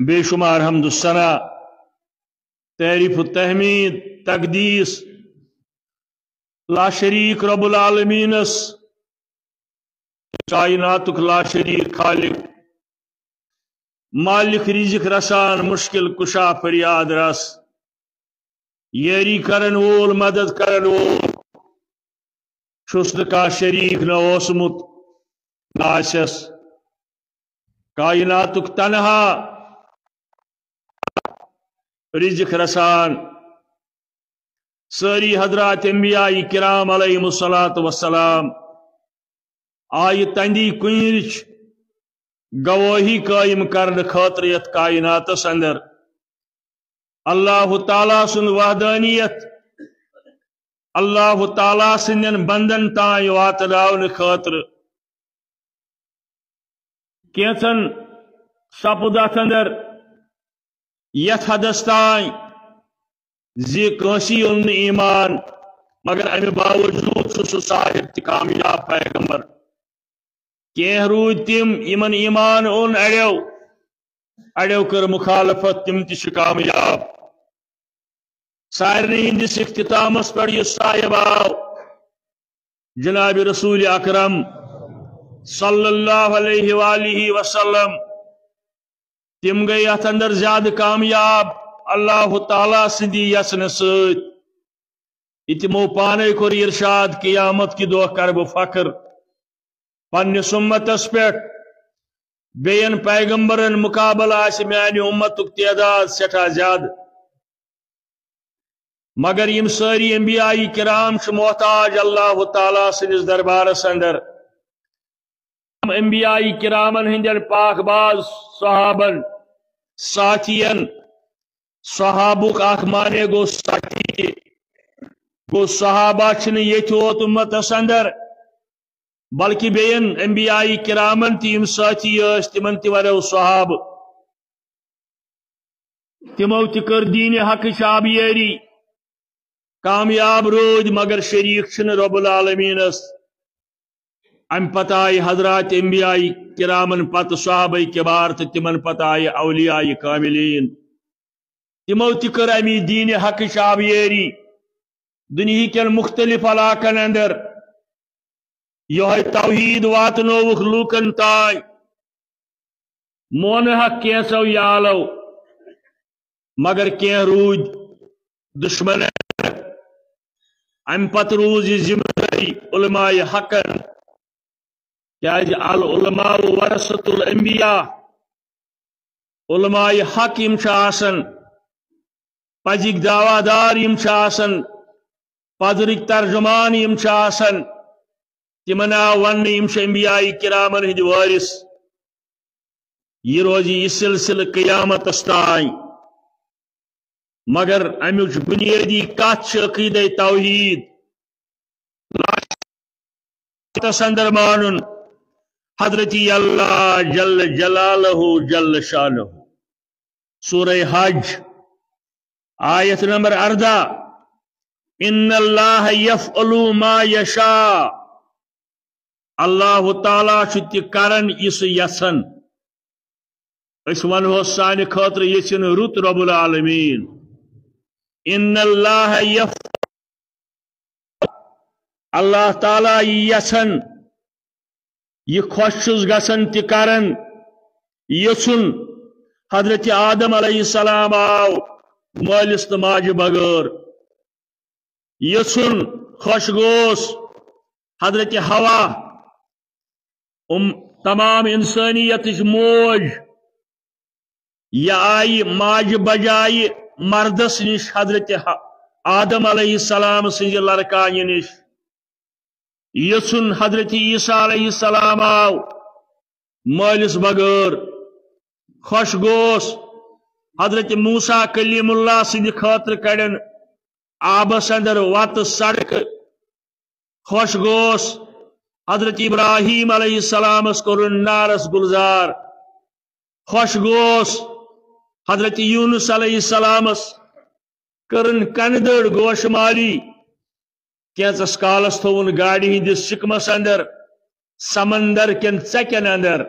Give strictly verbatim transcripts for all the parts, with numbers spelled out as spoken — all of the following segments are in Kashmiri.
بے شمار حمد و ثنا، تعریف و تحمید، تقدیس، لا شریک رب العالمینس، کائناتک لا شریک خالق، مالک رزق رسان، مشکل کشا فریاد رس، یاری کرن وول، مدد کرن وول، چھُس نہٕ کانٛہہ شریٖک نہ اوسمُت، نہ آسٮ۪س۔ کائناتُک تنہا رزق رسان۔ سٲری حضرات انبیاء کرام علیہم الصلوۃ والسلام آیہِ تہندی کُنرِچ گوٲہی قٲیِم کرنہٕ خٲطرٕ یتھ کائناتس اندر۔ اللہ تعالیٰ سُنٛد وحدانیت، اللہ تعالیٰ سٕنٛدٮ۪ن بندن تام واتناونہٕ خٲطرٕ۔ کینٛژن سپُد اتھ اندر یتھ حدس تام زِ کٲنٛسی اوٚن نہٕ ایمان، مگر امہِ باوجود چھُ سُہ صابر تہٕ کامیاب پیغمبر۔ کینٛہہ روٗدۍ تِم، یِمن ایمان اوٚن اڑیو، اڑیو کٔر مخالفت، تِم تہِ چھِ کامیاب۔ سارنٕے ہٕنٛدِس اختتامس پٮ۪ٹھ یُس صاحب آو، جناب رسول اکرم صلی اللہ علیہ وآلہ وسلم، تِم گٔے اتھ اندر زیادٕ کامیاب اللہ تعالیٰ سٕنٛدِ یژھنہٕ سۭتۍ۔ یہِ تِمو پانے کوٚر ارشاد، قیامت کہِ دۄہ کرٕ بہٕ فخر پننِس امتس پٮ۪ٹھ۔ بیٚین پیغمبرن مقابلہٕ آسہِ میانہِ امتُک تعداد سٮ۪ٹھاہ زیادٕ۔ مگر یِم سٲری انبیاء کرام چھِ محتاج اللہ تعالیٰ سٕنٛدِس دربارس اندر۔ انبیاء کرامن ہٕنٛدٮ۪ن پاک باز صحابن، ساتھین، صحابُک اکھ معنی گوٚو ساتھی، گوٚو صحابہ چھِنہٕ ییٚتہِ یوت امتس اندر، بلکہِ بیٚین انبیاء کرامن تہِ یِم ساتھی ٲسۍ، تِمن تہِ ونو صحابہٕ۔ تِمو تہِ کٔر دین حقٕچ آبیٲری، کامیاب روٗدۍ، مگر شریٖک چھِنہٕ رب العالمینس۔ امہِ پتہٕ آیہِ حضرات انبیاء کرامن پتہٕ صحابہ کبار تہٕ تِمن پتہٕ آیہِ اولیاء کاملین۔ تِمو تہِ کٔر امی دین حقٕچ آبیٲری دُنیہکٮ۪ن مختلف علاقن اندر۔ یہے توحید واتنووُکھ لوٗکن تام۔ مونہٕ حق کینٛژو یالو، مگر کینٛہہ روٗدۍ دشمن۔ امہِ پتہٕ روٗز یہِ ذمہٕ دٲری علماء حقن، کیازِ العلماء ورثۃ الانبیاء، علماء حق یِم چھِ آسان، پزٕکۍ دعویٰ دار یِم چھِ آسان، پزرٕکۍ ترجمان یِم چھِ آسان، تِمن آو وننہٕ، یِم چھِ انبیاء کرامن ہٕنٛدۍ وٲرث۔ یہِ روزِ یہِ سلسلہٕ قیامتس تام۔ مگر امیُک بنیٲدی کتھ چھِ عقیدہ توحید۔ لاش اندر مانُن حضرت اللہ جل جلالہ جل شانہ۔ سورہ حج، آیت نمبر اردہ، ان اللہ یفعل ما یشاء۔ اللہ تعالیٰ چھُ تہِ کران یہِ سُہ یژھان۔ أسۍ ونہوس سانہِ خٲطرٕ یژھِن رُت رب العالمین۔ ان اللہ یف، اللہ تعالیٰ یہِ یژھان، یہِ خۄش چھُس گژھان تہِ کران۔ یژھُن حضرت آدم علیہ السلام آو مٲلِس تہٕ ماجہِ بغٲر۔ یژھُن خۄش گوس حضرت حوا، ام، تمام انسانیتٕچ موج، یہِ آیہِ ماجہِ بجایہِ مردس نِش، حضرت ح-، آدم علیہ السلام سٕنٛزِ لڑکانہِ نِش۔ یژھُن حضرت عیسیٰ علیہ السلام آو مٲلِس بغٲر۔ خۄش گوس حضرت موسیٰ کلیم اللہ سٕنٛدِ خٲطرٕ کڑن آبس اندر وتہٕ سڑکہٕ۔ خۄش گوس حضرت ابراہیم علیہ السلامس کوٚرُن نارس گلزار۔ خۄش گوس حضرت یونس علیہ السلامس کٔرٕن کنہِ دٔر گوش مالی۔ کینٛژس کالس تھووُن گاڑِ ہٕنٛدِس شِکمس اندر، سمندر کٮ۪ن ژکٮ۪ن اندر۔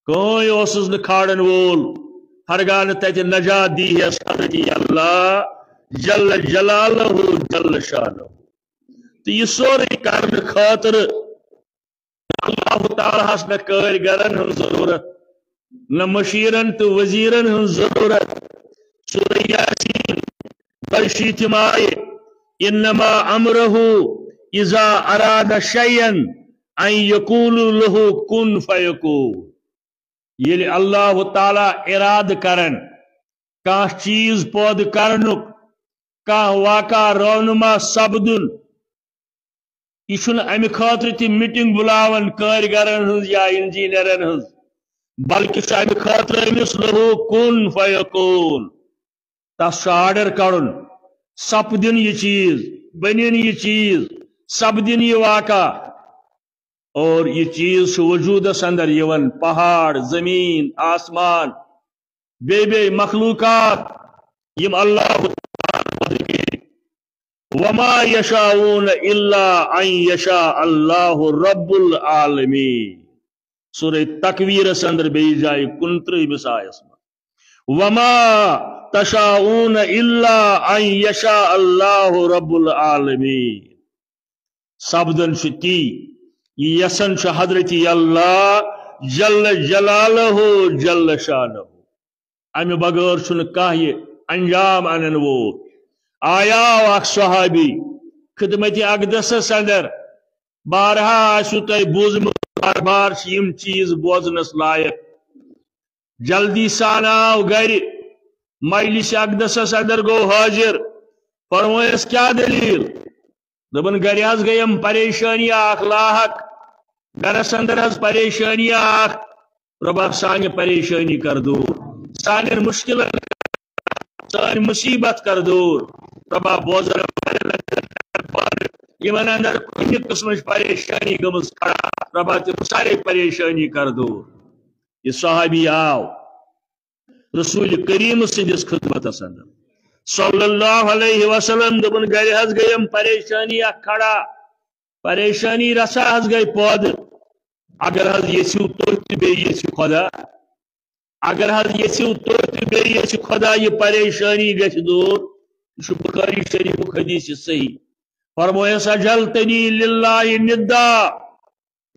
کٕہٕنۍ اوسُس نہٕ کھالن وول۔ ہرگاہ نہٕ تتہِ نجات دی ہس حضرت اللہ جل جلالہ جل شانہ۔ تہٕ یہِ سورُے کرنہٕ خٲطرٕ اللہ تعالیٰ ہس نہ کٲرۍ گرن ہٕنٛز ضروٗرت، نہ مشیرن تہٕ وزیرن ہٕنٛز ضروٗرت۔ سورہ یاسین، دۄیہِ شیٖتھِم آیہِ، "انما امرہ اذا اراد شیئا ان یقول لہ کن فیکون۔" ییٚلہِ اللہ تعالیٰ ارادٕ کرن کانٛہہ چیٖز پٲدٕ کرنُک، کانٛہہ واقعہ رونما سپدُن، یہِ چھُنہٕ امہِ خٲطرٕ تہِ میٖٹِنٛگ بُلاوان کٲرۍ گرن ہٕنٛز یا انجینئرن ہٕنٛز، بلکہِ چھُ امہِ خٲطرٕ أمِس لہو کُن فیکون، تس چھُ آرڈر کرُن، سپدِن یہِ چیٖز، بٔنِن یہِ چیٖز، سپدِن یہِ واقعہ۔ اور یہِ چیٖز چھُ وجوٗدس اندر یِوان، پہاڑ، زمیٖن، آسمان، بیٚیہِ بیٚیہِ مخلوٗقات، یِم اللہ تعالیٰ پٲدٕ کٔرۍ۔ "وما یشاءون الا ان یشاء اللہ رب العالمین۔" سورہ تکویرس اندر بیٚیہِ جایہِ کُنترٕہمِس آیس منٛز، "وما تشاءون الا ان یشاء اللہ رب العالمین۔" سپدان چھُ تی، یہِ یژھان چھُ حضرت اللہ جل جلالہ جل شانہ۔ امہِ بغٲر چھُنہٕ کانٛہہ یہِ انجام انن وول۔ آیاو اکھ صحابی خدمت اقدسس اندر، بارہا آسِو تۄہہِ بوٗزمُت، بار بار چھِ یِم چیٖز بوزنس لایق۔ جلدی سان آو گرِ، مجلس اقدسس اندر گوٚو حٲضِر، فرمویس، "کیٛاہ دٔلیٖل؟" دوٚپُن، "گرِ حظ گٔیم پریشٲنی اکھ لاحق، گرس اندر حظ پریشٲنی اکھ، رۄبا سانہِ پریشٲنی کر دوٗر، سانٮ۪ن مُشکِلن، سٲنۍ مُصیبت کر دوٗر، رۄبا بوزن یِمن اندر کُنہِ قٕسمٕچ پریشٲنی گٔمٕژ کھڑا، رۄبا تِم سارے پریشٲنی کر دوٗر۔" یہِ صحابی آو رسول کریم سٕنٛدِس خدمتس اندر صلی اللہ علیہ وسلم، دوٚپُن، "گرِ حظ گٔیم پریشٲنی اکھ کھڑا، پریشٲنی رژھا حظ گٔے پٲدٕ۔ اگر حظ یژھِو تُہۍ تہٕ بیٚیہِ یژھِ خۄدا، اگر حظ یژھِو تُہۍ تہٕ بیٚیہِ یژھِ خۄدا، یہِ پریشٲنی گژھِ دوٗر۔" یہِ چھُ بخاری شریفُک حدیث صحیح۔ فرمویس، "اجعلتنی للہ ندا،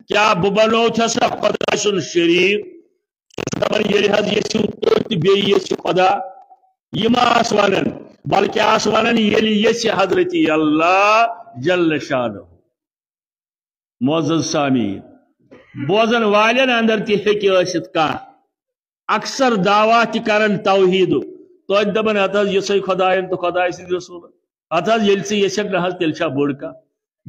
کیٛاہ بہٕ بنوو تھے سا خۄداے سُنٛد شریٖک؟" دَپان، ییٚلہِ حظ یژھِو تُہۍ تہٕ بیٚیہِ یژھِ خۄدا، یہِ ما آس ونان، بلکہِ آس ونان، ییٚلہِ یژھِ حضرت اللہ جل شانہ۔ معزز سامعین، بوزن والٮ۪ن اندر تہِ ہیٚکہِ ٲسِتھ کانٛہہ اکثر دعویٰ تہِ کران توحیٖدُک، توتہِ دَپان، ہتہٕ حظ یِژھے خۄدایَن تہٕ خۄداے سٕنٛدۍ رسوٗلن۔ ہتہٕ حظ ییٚلہِ ژٕ یژھکھ، نہ حظ تیٚلہِ چھا بوٚڑ کانٛہہ۔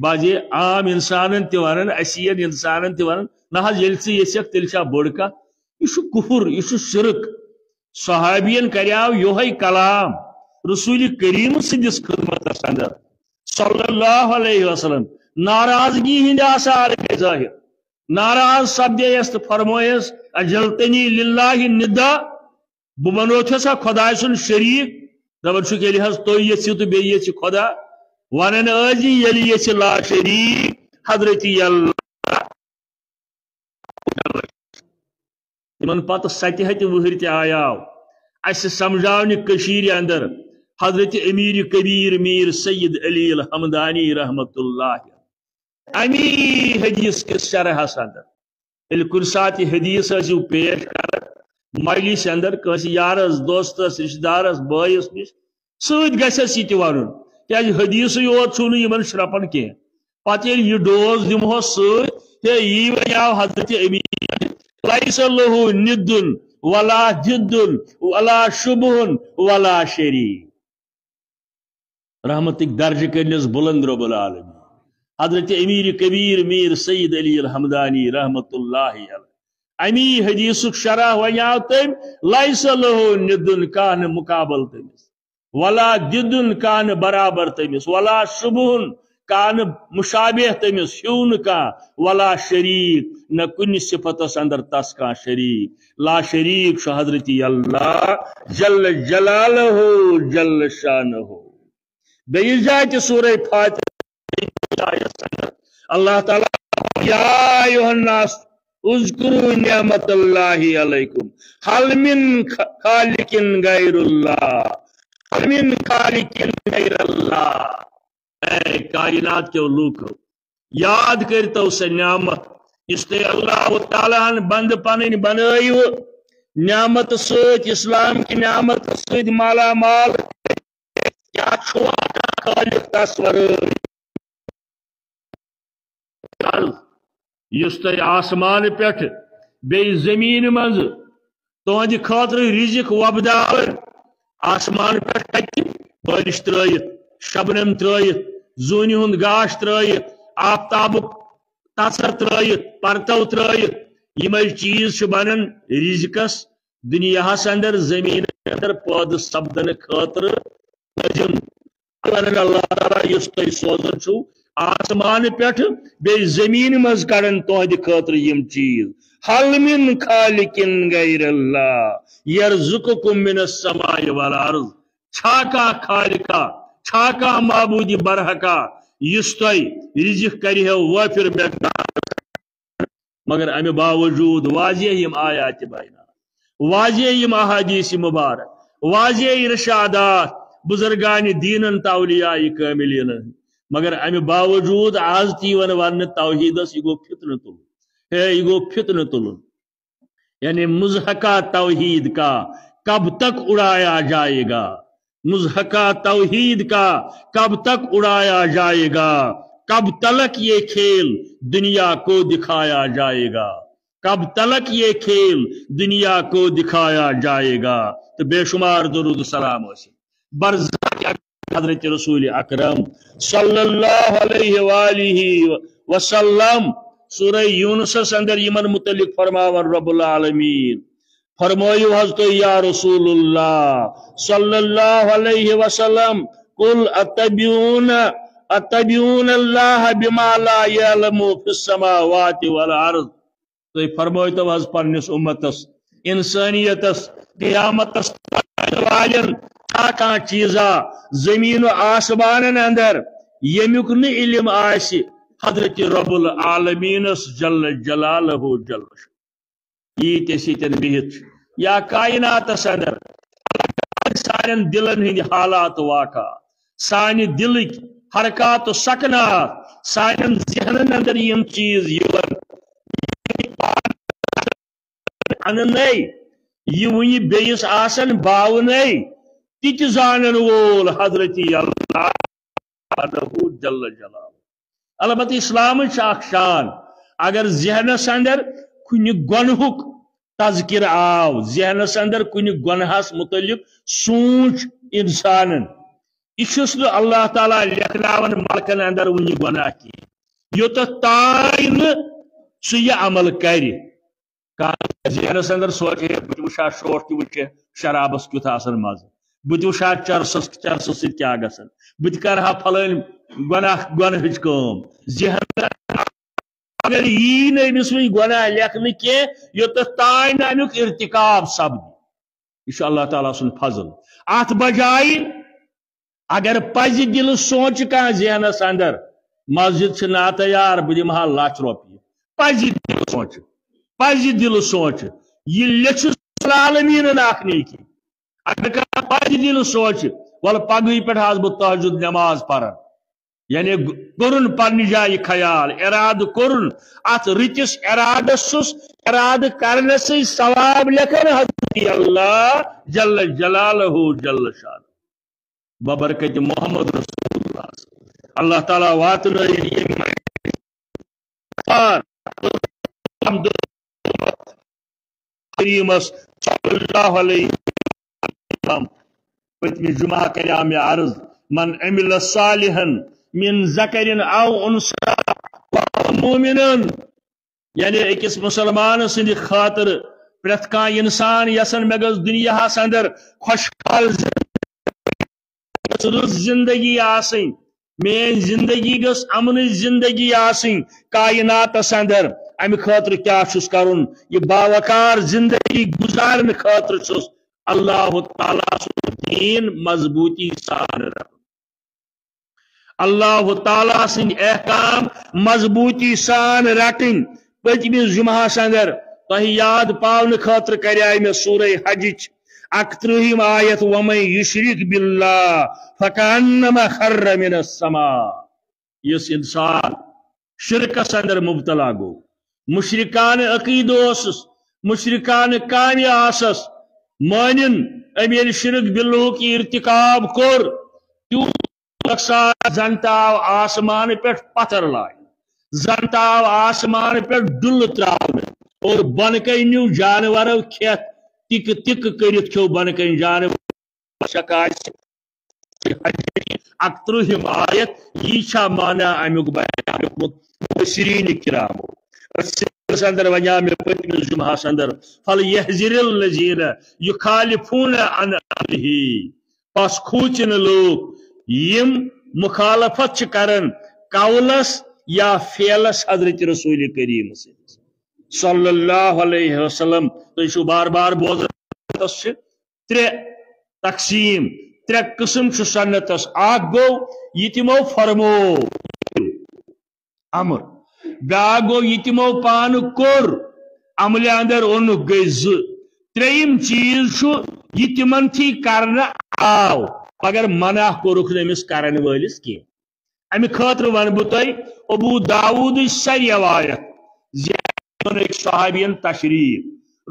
بعضے عام انسانن تہِ ونان، اسیٖن انسانن تہِ ونان، نہ حظ ییٚلہِ ژٕ یژھکھ، تیٚلہِ چھا بوٚڑ کانٛہہ۔ یہِ چھُ کُفُر، یہِ چھُ شرک۔ صحابین کریاو یوہے کلام رسول کریم سٕنٛدِس خدمتس اندر صلی اللہ علیہ وسلم۔ ناراضگی ہٕنٛدۍ آثار گٔے ظٲہِر۔ ناراض سپدییس تہٕ فرمویس، "اجعلتنی للہ ندا، بہٕ بنوو تھے سا خۄداے سُنٛد شریٖک؟" دپان چھُکھ، ییٚلہِ حظ تُہۍ یژھِو تہٕ بیٚیہِ یژھِ خۄدا، ونان ٲسۍ زِ ییٚلہِ یژھِ لا شریٖک حضرت اللہ۔ تِمن پتہٕ ستہِ ہتہِ وُہٕرۍ تہِ آیاو اسہِ سمجھاونہِ کٔشیٖرِ اندر حضرت امیر کبیر میر سید علی الحمدانی رحمت اللہ امی حدیث کِس شرحس اندر۔ ییٚلہِ کُنہِ ساتہٕ یہِ حدیث ٲسِو پیش کران مجلسہِ اندر، کٲنٛسہِ یارس، دوستس، رشتہٕ دارس، بٲیِس نِش، سۭتۍ گژھٮ۪س یہِ تہِ ونُن، کیازِ حدیثٕے یوت چھُو نہٕ یِمن شرپان کینٛہہ۔ پتہٕ ییٚلہِ یہِ ڈوز دِمہوس سۭتۍ، ہے، یی وۄنۍ آو حضرت امین، "لیس لہ ندٌ ولا ضدٌ ولا شبہٌ ولا شریٖک۔" رحمتٕکۍ درجہٕ کٔرنس بلند رب العالمین۔ حضرت امیر کبیر میر سید علی الحمدانی رحمت اللہ علیہ، امی حدیثُک شرح ونیاو تٔمۍ، "لیس لہ ندٌ"، کانٛہہ نہٕ مقابل تٔمِس، "ولا ضدٌ"، کانٛہہ نہٕ برابر تٔمِس، "ولا شبہٌ"، کانٛہہ نہٕ مشابہ تٔمِس، ہیوٗ نہٕ کانٛہہ، "ولا شریٖک"، نہ کُنہِ صفتس اندر تس کانٛہہ شریٖک۔ لا شریٖک چھُ حضرت اللہ جل جلالہ جل شانہ۔ بیٚیِس جایہِ تہِ سورہ فاتحہ، اللہ تعالیٰ، یا ایھا الناس، اذکروا نعمت اللہ علیکم، هل من خالق غیر اللہ، هل من خالق غیر اللہ۔ اے کائنات کیو لوکو، یاد کٔرتو سۄ نعمت یُس تۄہہِ اللہ تعالیٰ ہن بندٕ پنٕنۍ بنٲیو، نعمت سۭتۍ، اسلام کہِ نعمت سۭتۍ مالا مال۔ کیٛاہ چھُوا خالق تس ورٲے؟ یُس تۄہہِ آسمان پٮ۪ٹھ بیٚیہِ زٔمیٖنہِ منٛز تُہنٛدِ خٲطرٕ رِزِق وۄپداوان، آسمان پٮ۪ٹھ کَتہِ؟ بٲرِش ترٲیِتھ، شبنم ترٲیِتھ، زوٗنہِ ہُنٛد گاش ترٲیِتھ، آفتابُک تَژھر ترٲیِتھ، پرتو ترٲیِتھ، یِمے چیٖز چھِ بنان رِزقس دُنیاہس اندر، زٔمیٖن اندر پٲدٕ سپدنہٕ خٲطرٕ لٲزِم۔ اللہ تعالیٰ یُس تۄہہِ سوزان چھُو آسمان پٮ۪ٹھ، بیٚیہِ زٔمیٖن منٛز کڑان تُہنٛدِ خٲطرٕ یِم چیٖز۔ هل من خالق غیر اللہ یرزقکم من السماء والارض۔ چھا کانٛہہ خالقہ، چھا کانٛہہ معبودِ برحقہ یُس تۄہہِ رِزِق کرِ ہے وٲفِر مقدار؟ مگر امہِ باوجود واضح یِم آیات بینات، واضح یِم احادیث مبارک، واضح ارشادات بزرگان دیٖنن تہٕ اولیاء کاملینن، مگر امہِ باوجود از تہِ یِوان وننہٕ توحیدس، یہِ گوٚو فتنہٕ تُلُن۔ ہے، یہِ گوٚو فتنہٕ تُلُن۔ یعنی مضحکہ توحید کا کب تک اڑایا جائے گا؟ مضحکہ توحید کا کب تک اڑایا جائے گا؟ کب تلک یہ کھیل دنیا کو دکھایا جائے گا؟ کب تلک یہ کھیل دنیا کو دکھایا جائے گا؟ تو بے شمار درود و سلام ٲسِن۔ برزخ حضرت رسول اکرم صلی اللہ علیہ وآلہ وسلم۔ سورہ یونسس اندر یِمن متعلق فرماوان رب العالمین، فرمٲیِو حض تُہۍ یا رسول اللہ صلی اللہ علیہ وسلم، قل اتبعون، اتبعون اللہ بما لا یعلم فی السماوات والارض۔ تُہۍ فرمٲیتو حض پننِس اُمتس، انسانیتس، قیامتس والٮ۪ن چھا کانٛہہ چیٖزا زٔمیٖن و آسمانن اندر ییٚمیُک نہٕ علم آسہِ حضرت رب العالمینس جل جلالہ جل شانہ؟ ییٖتۍ أسۍ ییٚتٮ۪ن بِہِتھ چھِ، یا کائناتس اندر، سانٮ۪ن دِلن ہٕنٛدۍ حالات واقعہ، سانہِ دِلٕکۍ حرکات و سکنات، سانٮ۪ن ذہنن اندر یِم چیٖز یِوان، اَنہٕ نے، یہِ وُنہِ بیٚیِس آسن باونَے، تہِ تہِ زانن وول حضرت اللہ جل جلالہ۔ البتہ اسلامٕچ چھِ اکھ شان، اگر ذہنس اندر کُنہِ گۄنہُک تذکر آو، ذہنس اندر کُنہِ گۄنہس متعلق سوٗنچ انسانن، یہِ چھُس نہٕ اللہ تعالیٰ لیکھناوان ملکن اندر وُنہِ گۄناہ کینٛہہ، یوٚتتھ تام نہٕ سُہ یہِ عمل کرِ۔ کانٛہہ ذہنس اندر سونچہِ ہے، بہٕ تہِ وٕچھِ ہا شوق تہِ وٕچھِ، شرابس کیُتھ آسان مزٕ، بہٕ تہِ وٕچھِ ہا چرسس، چرسس سۭتۍ کیٛاہ گژھان، بہٕ تہِ کرٕ ہا فلٲنۍ گۄناہ، گۄنہٕچ کٲم۔ ذہن اگر یی نہٕ أمِس وٕنہِ گۄناہ لیکھنہٕ کینٛہہ، یوٚتتھ تام نہٕ امیُک ارتکاب سپدِ۔ یہِ چھُ اللہ تعالیٰ سُنٛد فضل۔ اتھ بجایہِ اگر پزِ دِلہٕ سونچہِ کانٛہہ ذہنس اندر، مسجد چھِ ناتیار، بہٕ دِمہٕ ہا لچھ رۄپیہِ، پزِ دِلہٕ سونچہِ، پزِ دِلہٕ سونچہِ، یہِ لیٚچھِ العالمیٖنن اکھ نیکی۔ اگر کانٛہہ پزِ دِلہٕ سونچہِ، ولہٕ پگہٕے پٮ۪ٹھ آسہٕ بہٕ تہجد نماز پران، یعنی کوٚرُن پننہِ جایہِ خیال، ارادٕ کوٚرُن، اتھ رٕتِس ارادس چھُس، ارادٕ کرنس سۭتۍ ثواب لیکھان حضرت اللہ جل جلالہ جل شانہ۔ ببرکت محمد رسول اللہ۔ اللہ تعالیٰ واتنٲیِن یِم کار۔ کریمس صلی اللہ علیہ وسلم۔ پٔتمہِ جمعہ کریو مےٚ عرض، من عمل صالحا من ذکر او انثی وهو مؤمن۔ یعنی أکِس مُسلمان سٕنٛدِ خٲطرٕ پرٛٮ۪تھ کانٛہہ اِنسان یژھان مےٚ گٔژھ دُنیاہَس اندر خۄشحال زِندگی، رٕژ زِندگی آسٕنۍ، میٲنۍ زِندگی گٔژھ اَمنٕچ زِندگی آسٕنۍ کائناتَس اندر۔ اَمہِ خٲطرٕ کیٛاہ چھُس کَرُن؟ یہِ باوقار زِندگی گُزارنہٕ خٲطرٕ چھُس اللہ تعالیٰ سُنٛد دیٖن مضبوٗطی سان رَٹُن۔ اللہ تعالیٰ سٕنٛدۍ احکام مضبوٗطی سان رٹٕنۍ، پٔتمِس جمعہس اندر تۄہہِ یاد پاونہٕ خٲطرٕ کریاے مےٚ سورہ حجٕچ اکترٕہِم آیت، "ومن یشرک باللہ فکأنما خر من السماء۔" یُس انسان شرکس اندر مبتلا گوٚو، مشرکانہ عقیدٕ اوسُس، مشرکانہ کامہِ آسس، مٲنِن، أمۍ ییٚلہِ شرک باللہُک ارتکاب کوٚر، تیوٗت نۄقصان، زن تہِ آو آسمان پٮ۪ٹھ پتھر لایہِ، زن تہِ آو آسمان پٮ۪ٹھ ڈُلہٕ تراونہٕ، اور بۄنہٕ کنہِ نیوٗ جانورو کھٮ۪تھ، تِکہٕ تِکہٕ کٔرِتھ کھیوٚو بۄنہٕ کنہِ جانور۔ شک آسہِ، اکترٕہِم آیت، یی چھا معنی امیُک بیان کوٚرمُت مفسرین کرامو؟ أتھۍ سلسلس اندر ونیاو مےٚ پٔتمِس جمعہس اندر، "فلیحذر الذین یخالفون عن امرہ"، پس کھوژِ نہٕ لوٗکھ یِم مخالفت چھِ کران قولس یا فعلس حضرت رسول کریم سٕنٛدِس صلی اللہ علیہ وسلم۔ تُہۍ چھِو بار بار بوزان، سُنتس چھِ ترٛےٚ تقسیٖم، ترٛےٚ قٕسم چھُ سُنتس۔ اکھ گوٚو یہِ تِمو فرموو، امر، بیٛاکھ گوٚو یہِ تِمو پانہٕ کوٚر، عملہِ اندر اوٚنُکھ، گٔے زٕ۔ ترٛیٚیِم چیٖز چھُ یہِ تِمن تھی کرنہٕ آو، مگر منع کوٚرُکھ نہٕ أمِس کرن وٲلِس کینٛہہ۔ امہِ خٲطرٕ ونہٕ بہٕ تۄہہِ ابو داوودٕچ سۄ روایت، زِ أکۍ صحابین تشریف،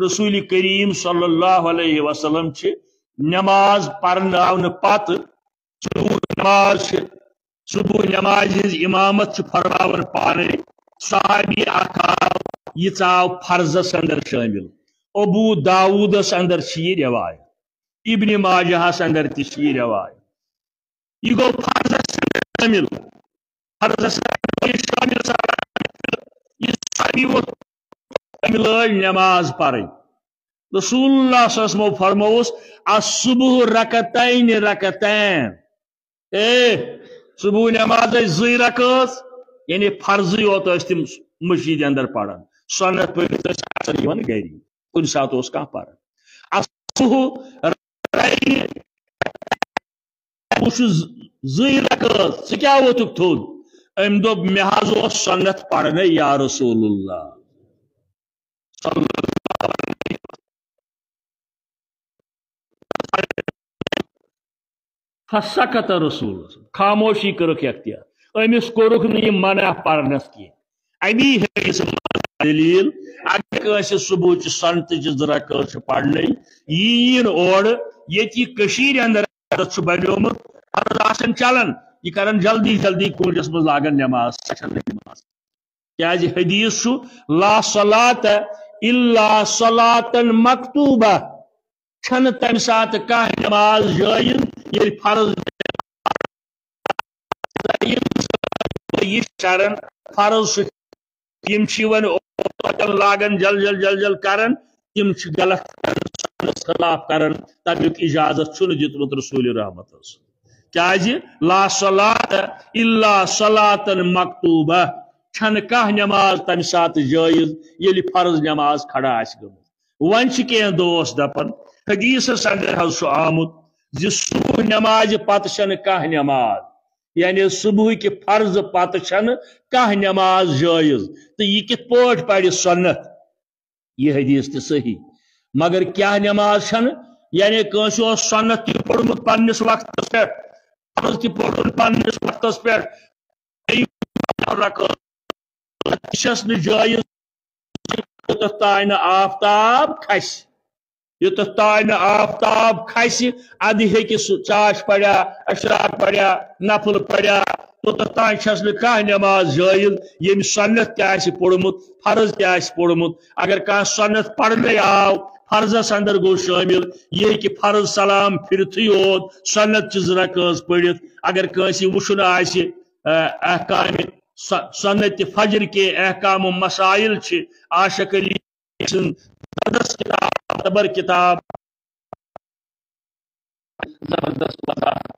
رسول کریم صلی اللہ علیہ وسلم چھِ نماز پرناونہٕ پتہٕ، صبح نماز چھِ، صبح نماز ہٕنٛز امامت چھِ فرماوان پانے۔ صحابی اکھ آو، یہِ ژاو فرضس اندر شٲمِل۔ ابو داوودس اندر چھِ یہِ روایت، ابن ماجہس اندر تہِ چھِ یہِ روایت۔ یہِ گوٚو فرضس اندر شٲمِل۔ فرضس اندر گوٚو یہِ شٲمِل، صحابی، یہِ صحابی ووٚتھ، أمۍ لٲج نماز پرٕنۍ۔ رسول اللہ صلی اللہ علیہ وسلمو فرمووُس، "الصبح رکعتین رکعتین"۔ اے، صبح نماز ٲسۍ زٕے رکٲژ، یعنی فرضٕے یوت ٲسۍ تِم مسجد اندر پران، سنت پٔرِتھ ٲسۍ آسان یِوان گری، کُنہِ ساتہٕ اوس کانٛہہ پران۔ الصبح رکعتین، بہٕ چھُس زٕے رکٲژ، ژٕ کیٛاہ ووٚتھُکھ تھوٚد؟ أمۍ دوٚپ، "مےٚ حظ اوس سنت پرنے یا رسول اللہ صلی اللہ علیہ وسلم۔" فسکت رسول، خاموشی کٔرٕکھ اختیار، أمِس کوٚرُکھ نہٕ یہِ منع پرنس کینٛہہ۔ امی حدیث منٛز دلیل، اگر کٲنٛسہِ صبحٕچہِ سنتٕچہِ زٕ رکٲژ چھِ پرنٕے، یہِ یِیِن اورٕ، ییٚتہِ یہِ کٔشیٖرِ اندر عادت چھُ بنیومُت، عرض آسان چلان، یہِ کران جلدی جلدی کوٗنجس منٛز لاگان نماز، سۄ چھنہٕ نماز۔ کیازِ حدیث چھُ، "لا صلاة الا صلاة مکتوبہ"، چھنہٕ تمہِ ساتہٕ کانٛہہ نماز جٲیز ییٚلہِ فرض، یہِ چھُ کران فرض چھُ، یِم چھِ وۄنۍ اوتن لاگان جل جل جل جل کران، تِم چھِ غلط کران، سنتس خلاف کران، تمیُک اجازت چھُنہٕ دیُتمُت رسول رحمتس۔ کیازِ؟ "لا صلاة الا صلاة مکتوبہ"، چھنہٕ کانٛہہ نماز تمہِ ساتہٕ جٲیز ییٚلہِ فرض نماز کھڑا آسہِ گٔمٕژ۔ وۄنۍ چھِ کینٛہہ دوس دپان، حدیثس اندر حظ چھُ آمُت زِ صبح نمازِ پتہٕ چھنہٕ کانٛہہ نماز، یعنی صبحٕکہِ فرضہٕ پتہٕ چھنہٕ کانٛہہ نماز جٲیز، تہٕ یہِ کِتھ پٲٹھۍ پرِ سنت؟ یہِ حدیث تہِ صحیح، مگر کیٛاہ نماز چھنہٕ؟ یعنی کٲنٛسہِ اوس سنت تہِ پوٚرمُت پننِس وقتس پٮ۪ٹھ، فرض تہِ پوٚرمُت پننِس وقتس پٮ۪ٹھ، بیٚیہِ رکعت چھس نہٕ جٲیز یوٚتتھ تام نہٕ آفتاب کھسہِ۔ یوٚتتھ تام نہٕ آفتاب کھسہِ، ادٕ ہیٚکہِ سُہ چاش پریا، اشراق پریا، نفل پریا، توٚتتھ تام چھس نہٕ کانٛہہ نماز جٲیز، ییٚمۍ سنت تہِ آسہِ پوٚرمُت، فرض تہِ آسہِ پوٚرمُت۔ اگر کانٛہہ سنت پرنَے آو، فرضس اندر گوٚو شٲمِل، یہِ ہیٚکہِ فرض سلام پھِرتھٕے یوت سنت چہِ زٕ رکٲژ پٔرِتھ۔ اگر کٲنٛسہِ وٕچھُن آسہِ، احکامِ س-، سنت فجر کے احکام و مسائل چھِ عاشق علی سٕنٛز زبردست کتاب، معتبر کتاب، زبردست وضاحت۔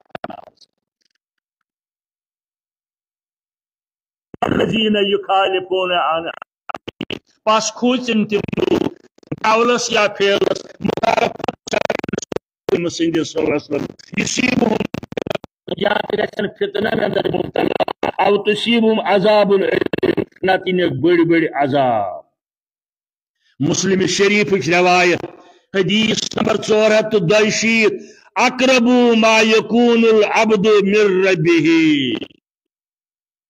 الذین یخالفون عن، پس کھوژن تِم لوٗکھ قولس یا فعلس مخالفت کرن سٕنٛدِس صلی اللہ علیہ وسلم، یصیبہم، یا تہِ گژھن فتنن اندر مبتلا، او تصیبہم عذاب الیم، نتہٕ یِنکھ بٔڑۍ بٔڑۍ عذاب۔ مسلم شریفٕچ روایت، حدیث نمبر ژور ہتھ تہٕ دۄیہِ شیٖتھ، اقرب ما یکون العبد من ربه۔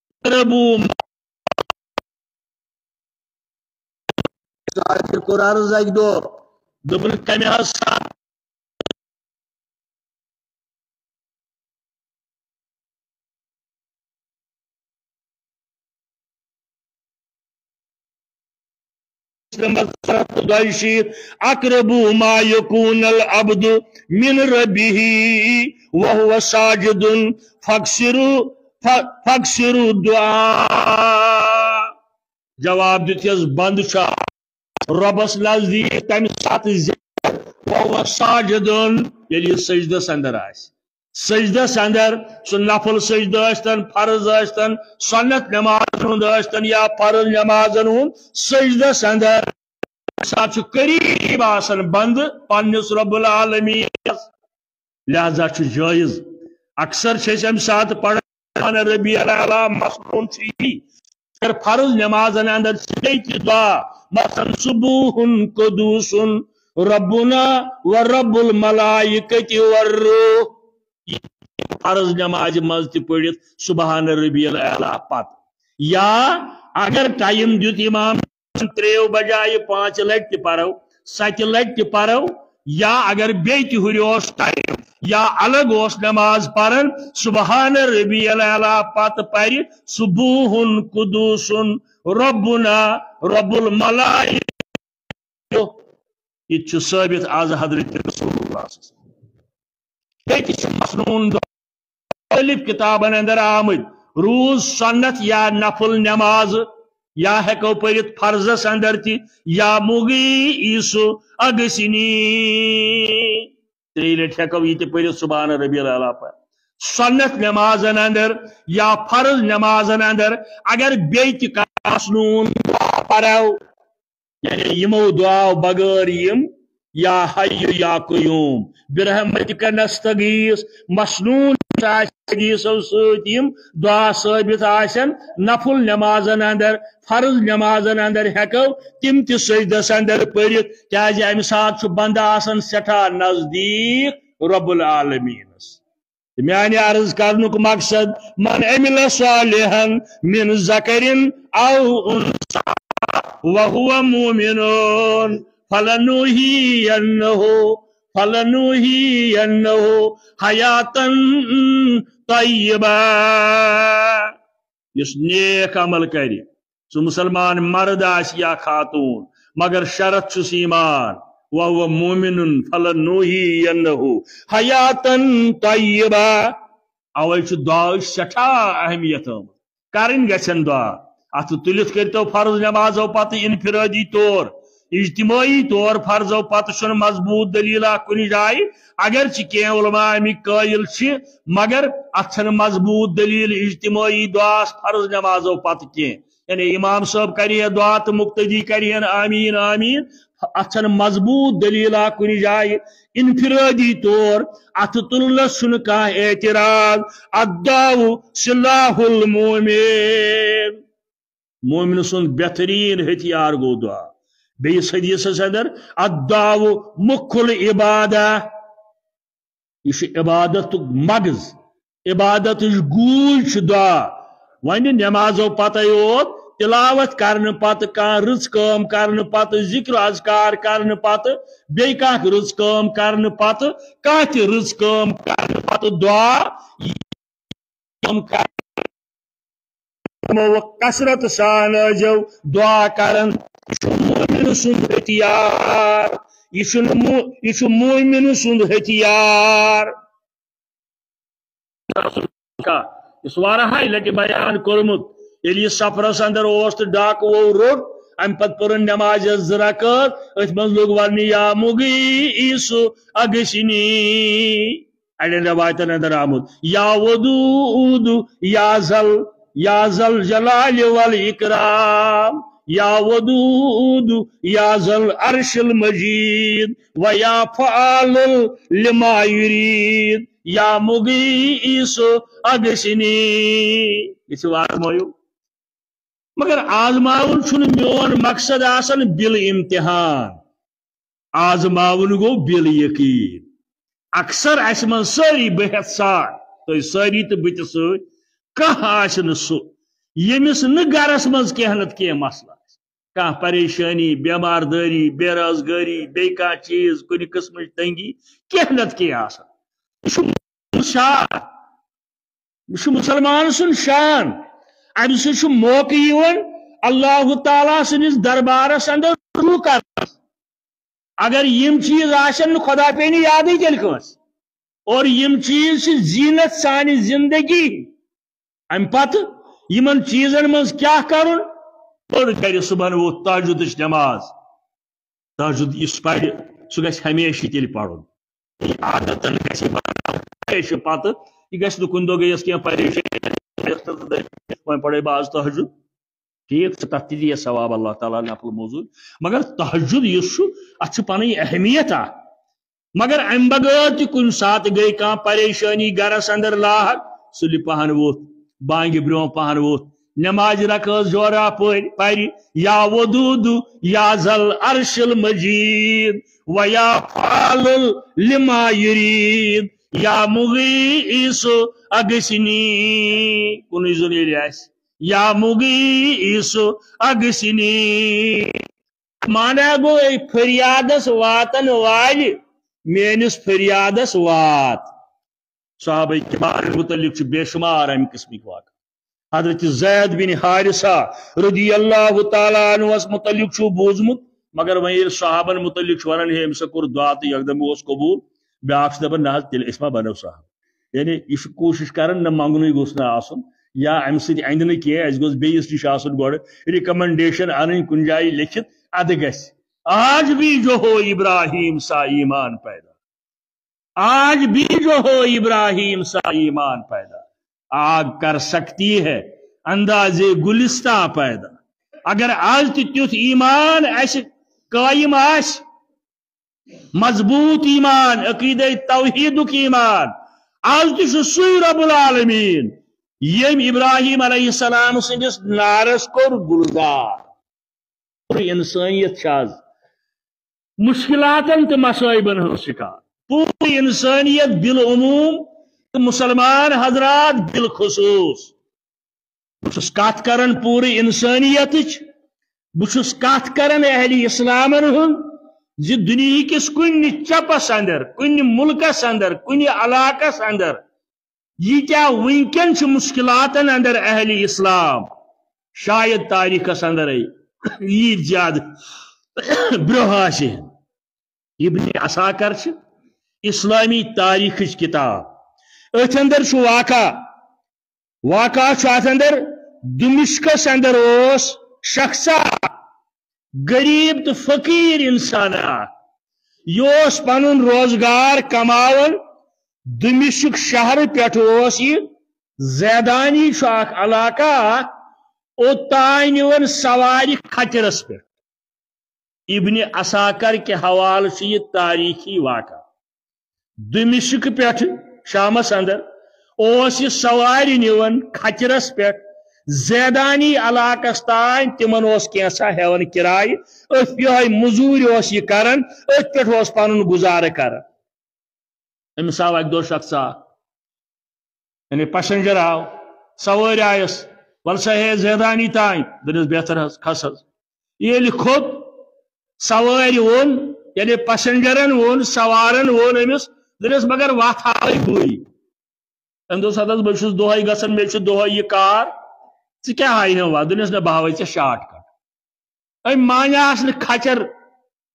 اقرب ما، قرآن زاگدو، دوٚپُن، کمہِ حظ ساتہٕ نمبر ستھ ہتھ تہٕ دۄیہِ شیٖتھ، اقرب ما یکون العبد من ربه وهو ساجد فاکثروا، ف-، فاکثروا الدعاء۔ جواب دیُت یس بند چھا رۄبس نزدیٖک تمہِ ساتہٕ زیادٕ، وهو ساجد، ییٚلہِ یہِ سجدس اندر آسہِ۔ سجدس اندر، سُہ نفل سجدٕ ٲسۍتن، فرض ٲسۍتن، سنت نمازن ہُنٛد ٲسۍتن یا فرض نمازن ہُنٛد، سجدس اندر ساتہٕ چھُ قریب آسان بندٕ پننِس رب العالمینس۔ لہذا چھُ جٲیز، اکثر چھِ أسۍ امہِ ساتہٕ پران سبحان ربی الاعلیٰ، مسنون چھُ یی۔ اگر فرض نمازن اندر چھِ بیٚیہِ تہِ دعا، مثلاً سبوح قدوس ربنا و رب الملائکۃ والروح، یہِ فرض نمازِ منٛز تہِ پٔرِتھ سبحان ربی الاعلیٰ پتہٕ۔ یا اگر ٹائم دیُت امام ترٛیٚیو بجایہِ پانٛژِ لٹہِ تہِ پرو، ستہِ لٹہِ تہِ پرو، یا اگر بیٚیہِ تہِ ہُرِ اوس ٹائم یا الگ اوس نماز پران، سبحان ربی الاعلیٰ پتہٕ پرِ سبوح قدوس ربنا رب الملائکہ۔ یہِ تہِ چھُ ثٲبت از حضرت رسول اللہ صلی اللہ علیہ وسلم۔ بیٚیہِ تہِ چھِ مسنون دعا مختلف کتابن اندر آمٕتۍ، روز سنت یا نفل نماز، یا ہیٚکو پٔرِتھ فرضس اندر تہِ، یا مغیث اغثنی۔ ترٛیٚیہِ لٹہِ ہیٚکو یہِ تہِ پٔرِتھ سبحان ربی الاعلیٰ پتہٕ۔ سنت نمازن اندر یا فرض نمازن اندر اگر بیٚیہِ تہِ کانٛہہ مسنون دعا پرو، یعنی یِمو دعاو بغٲر یِم یا حی یا قیوم برحمتک نستغیث مسنون آسہِ حدیثو سۭتۍ یِم دعا ثٲبت آسن، نفل نمازن اندر، فرض نمازن اندر ہیٚکو تِم تہِ سجدس اندر پٔرِتھ، کیازِ امہِ ساتہٕ چھُ بندٕ آسان سٮ۪ٹھاہ نزدیٖک رب العالمینس۔ میانہِ عرض کرنُک مقصد، من عمل صالحا من ذکر او انثی وهو مؤمن فلنحیینہ، فلنحیینہ حیاتا طیبہ۔ یُس نیک عمل کرِ، سُہ مسلمان مرد آسہِ یا خاتون، مگر شرط چھُس ایمان، وهو مؤمن فلنحیینہ حیاتا طیبہ۔ اوے چھُ دعاہٕچ سٮ۪ٹھاہ اہمیت آمٕژ۔ کرٕنۍ گژھن دعا۔ اتھٕ تُلِتھ کٔرۍتو فرض نمازو پتہٕ انفرادی طور، اجتماعی طور فرضو پتہٕ چھُنہٕ مضبوط دلیلہ کُنہِ جایہِ، اگرچہِ کینٛہہ علماء امیِکۍ قٲیل چھِ، مگر اتھ چھنہٕ مضبوط دلیل اجتماعی دعاہس فرض نمازو پتہٕ کینٛہہ۔ یعنی امام صٲب کرِ ہے دعا تہٕ مقتدی کرِ ہن آمین آمین، اتھ چھنہٕ مضبوط دلیلہ کُنہِ جایہِ۔ انفرادی طور اتھٕ تُلنس چھُنہٕ کانٛہہ اعتراض۔ الدعاء سلاح المؤمن، مومن سُنٛد بہتریٖن ہتھیار گوٚو دعا۔ بیٚیِس حدیثس اندر، الدعاء مخ العبادہ، یہِ چھُ عبادتُک مغز، عبادتٕچ گوٗج چھُ دعا۔ وۄنۍ نٮ۪مازو پتے یوت، تلاوت کرنہٕ پتہٕ، کانٛہہ رٕژ کٲم کرنہٕ پتہٕ، ذکر و اذکار کرنہٕ پتہٕ، بیٚیہِ کانٛہہ رٕژ کٲم کرنہٕ پتہٕ، کانٛہہ تہِ رٕژ کٲم کرنہٕ پتہٕ دعا، یِم کرنہٕ یِمو کثرت سان ٲسۍزیو دعا کران۔ یہِ چھُ مومن سُنٛد ہتھیار۔ یہِ چھُنہٕ مو-، یہِ چھُ مومن سُنٛد ہتھیار۔ یُس واریاہہِ لٹہِ بیان کوٚرمُت، ییٚلہِ یہِ سفرس اندر اوس تہٕ ڈاکہٕ وو روٚٹ، امہِ پتہٕ پٔرٕن نمازِ زٕ رکعت، أتھۍ منٛز لوٚگ وننہِ، یا مغیث اغثنی۔ اڑٮ۪ن روایتن اندر آمُت، یا ودود یا ذل، یا ذل جلال والاکرام، یا ودود یا ذل عرش المجید، و یا فعال لما یرید، یا مغیث اغثنی۔ یہِ چھُ وارٕ مۄیو۔ مگر آزماوُن چھُنہٕ میون مقصد آسان بِل امتحان۔ آزماوُن گوٚو بِل یقیٖن۔ اکثر اَسہِ منٛز سٲری، بہٕ ہٮ۪تھ ساڑ، تُہۍ سٲری تہٕ بہٕ تہِ سۭتۍ، کانٛہہ آسہِ نہٕ سُہ، ییٚمِس نہٕ گرس منٛز کینٛہہ نتہٕ کینٛہہ مسلہٕ آسہِ، کانٛہہ پریشٲنی، بٮ۪مار دٲری، بے روزگٲری، بیٚیہِ کانٛہہ چیٖز، کُنہِ قٕسمٕچ تنگی، کینٛہہ نتہٕ کینٛہہ آسان۔ یہِ چھُ شعار، یہِ چھُ مُسلمان سُنٛد شان۔ اَمہِ سۭتۍ چھُ موقعہٕ یِوان اللہ تعالیٰ سٕنٛدِس دربارس اندر رجوع کرنس۔ اگر یِم چیٖز آسن نہٕ، خدا پیٚیہِ نہٕ یادٕے تیٚلہِ کٲنٛسہِ۔ اور یِم چیٖز چھِ زیٖنت سانہِ زندگی۔ اَمہِ پتہٕ یِمن چیٖزن منٛز کیٛاہ کرُن؟ پٔر گرِ صبحن ووٚتھ تہجدٕچ نماز۔ تہجد یُس پرِ، سُہ گژھِ ہمیشہِ تیٚلہِ پرُن۔ یہِ عادتن گژھِ بناوُن۔ ہمیشہِ پتہٕ، یہِ گژھِ نہٕ کُنہِ دۄہ گٔیَس کینٛہہ پریشٲنی، وۄنۍ پرے بہٕ آز تہجد۔ ٹھیٖک چھُ، تَتھ تہِ دِیَس ثواب اللہ تعالیٰ نفل موٚزوٗرۍ۔ مگر تہجد یُس چھُ، اَتھ چھِ پَنٕنۍ اہمیت اَکھ۔ مگر اَمہِ بغٲر تہِ کُنہِ ساتہٕ گٔے کانٛہہ پریشٲنی گرس اندر لاحق، سُلہِ پہن ووٚتھ، بانگہِ برونٛہہ پہن ووٚتھ، نمازِ رکٲژ جورا پٔرۍ، پرِ، یا ودود یا ذل عرش المجید، و یا فعال لما یرید، یا مغیث اغثنی۔ کُنُے زوٚن ییٚلہِ آسہِ، یا مغیث اغثنی۔ مانا گوٚو، اے فریادس واتن والہِ، میٲنِس فریادس وات۔ صحابہ کرام متعلق چھُ بے شمار امہِ قٕسمٕکۍ واقعہٕ۔ حضرت زید بن حارثہ رضی اللہ تعالیٰ عنہس متعلق چھُ بوٗزمُت، مگر وۄنۍ ییٚلہِ صحابن متعلق چھُ ونان، ہے، أمِس ہا کوٚر دعا تہٕ یکدم اوس قبوٗل، بیٛاکھ چھُ دپان، نہ حظ، تیٚلہِ أسۍ ما بنو صحابہٕ؟ یعنی یہِ چھُ کوٗشِش کران، نہ منٛگنُے گوٚژھ نہٕ آسُن، یا امہِ سۭتۍ اندِ نہٕ کینٛہہ، اسہِ گوٚژھ بیٚیِس نِش آسُن گۄڈٕ recommendation انٕنۍ کُنہِ جایہِ لیکھِتھ، ادٕ گژھِ۔ آج بھی جو ہو ابراہیم سا ایمان پیدا، آج بھی جو ہو ابراہیم سا ایمان پیدا، آگ کر سکتی ہے انداز گلستان پیدا۔ اگر آز تہِ تیُتھ ایمان اسہِ قٲیِم آسہِ، مضبوٗط ایمان، عقیدے توحیدُک ایمان، آز تہِ چھُ سُے رب العالمین، ییٚمۍ ابراہیم علیہ السلام سٕنٛدِس نارس کوٚر گُلزار۔ پوٗرٕ انسٲنیت چھِ آز مشکلاتن تہٕ مصٲیبن ہٕنٛز شکار۔ پوٗرٕ انسٲنیت بالعموم تہٕ مسلمان حضرات بالخصوص۔ بہٕ چھُس کتھ کران پوٗرٕ انسٲنیتٕچ، بہٕ چھُس کتھ کران اہلِ اسلامن ہُنٛد، زِ دُنیہکِس کُنہِ چپس اندر، کُنہِ مُلکس اندر، کُنہِ علاقس اندر ییٖتیٛاہ وٕنکٮ۪ن چھِ مُشکِلاتن اندر اہلِ اسلام، شاید تاریخس اندرے ییٖتۍ زیادٕ برٛونٛہہ آسہِ۔ ابن عساکر چھِ اسلامی تاریخٕچ کتاب، أتھۍ اندر چھُ واقعہ، واقعہ چھُ اتھ اندر، دمشقس اندر اوس شخصا غریب تہٕ فقیٖر انسان اکھ۔ یہِ اوس پنُن روزگار کماوان۔ دمشق شہرٕ پٮ۪ٹھ اوس یہِ، زیدانی چھُ اکھ علاقہٕ اکھ، اوٚتام نِوان سوارِ کھچرس پٮ۪ٹھ۔ ابن عساکر کہِ حوالہٕ چھُ یہِ تاریخی واقعہ۔ دمشق پٮ۪ٹھ شامس اندر اوس یہِ سوارِ نِوان کھچرس پٮ۪ٹھ زیدانی علاقس تام، تِمن اوس کینٛژھا ہٮ۪وان کرایہِ، أتھۍ یِہوٚے مٔزوٗرۍ اوس یہِ کران، أتھۍ پٮ۪ٹھ اوس پنُن گُزارٕ کران۔ أمِس آو اکہِ دۄہ شخصا، یعنی passenger آو، سوٲرۍ آیس، "ول سا ہے زیدانی تام"، دوٚپنس، "بہتر حظ، کھس حظ۔" ییٚلہِ کھوٚت، سوٲرۍ ووٚن، یعنی passengerن ووٚن، سوارن ووٚن أمِس، دوٚپنس، "مگر وتھ ہاوٕے بٕے۔" أمۍ دوٚپ، "ہتہٕ حظ، بہٕ چھُس دۄہے گژھان، مےٚ چھُ دۄہے یہِ کار، ژٕ کیٛاہ ہاوِ ہٮ۪م وتھ؟" دوٚپنس، "نہ، بہٕ ہاوے ژےٚ shortcut۔" أمۍ مانیاس نہٕ کھچر،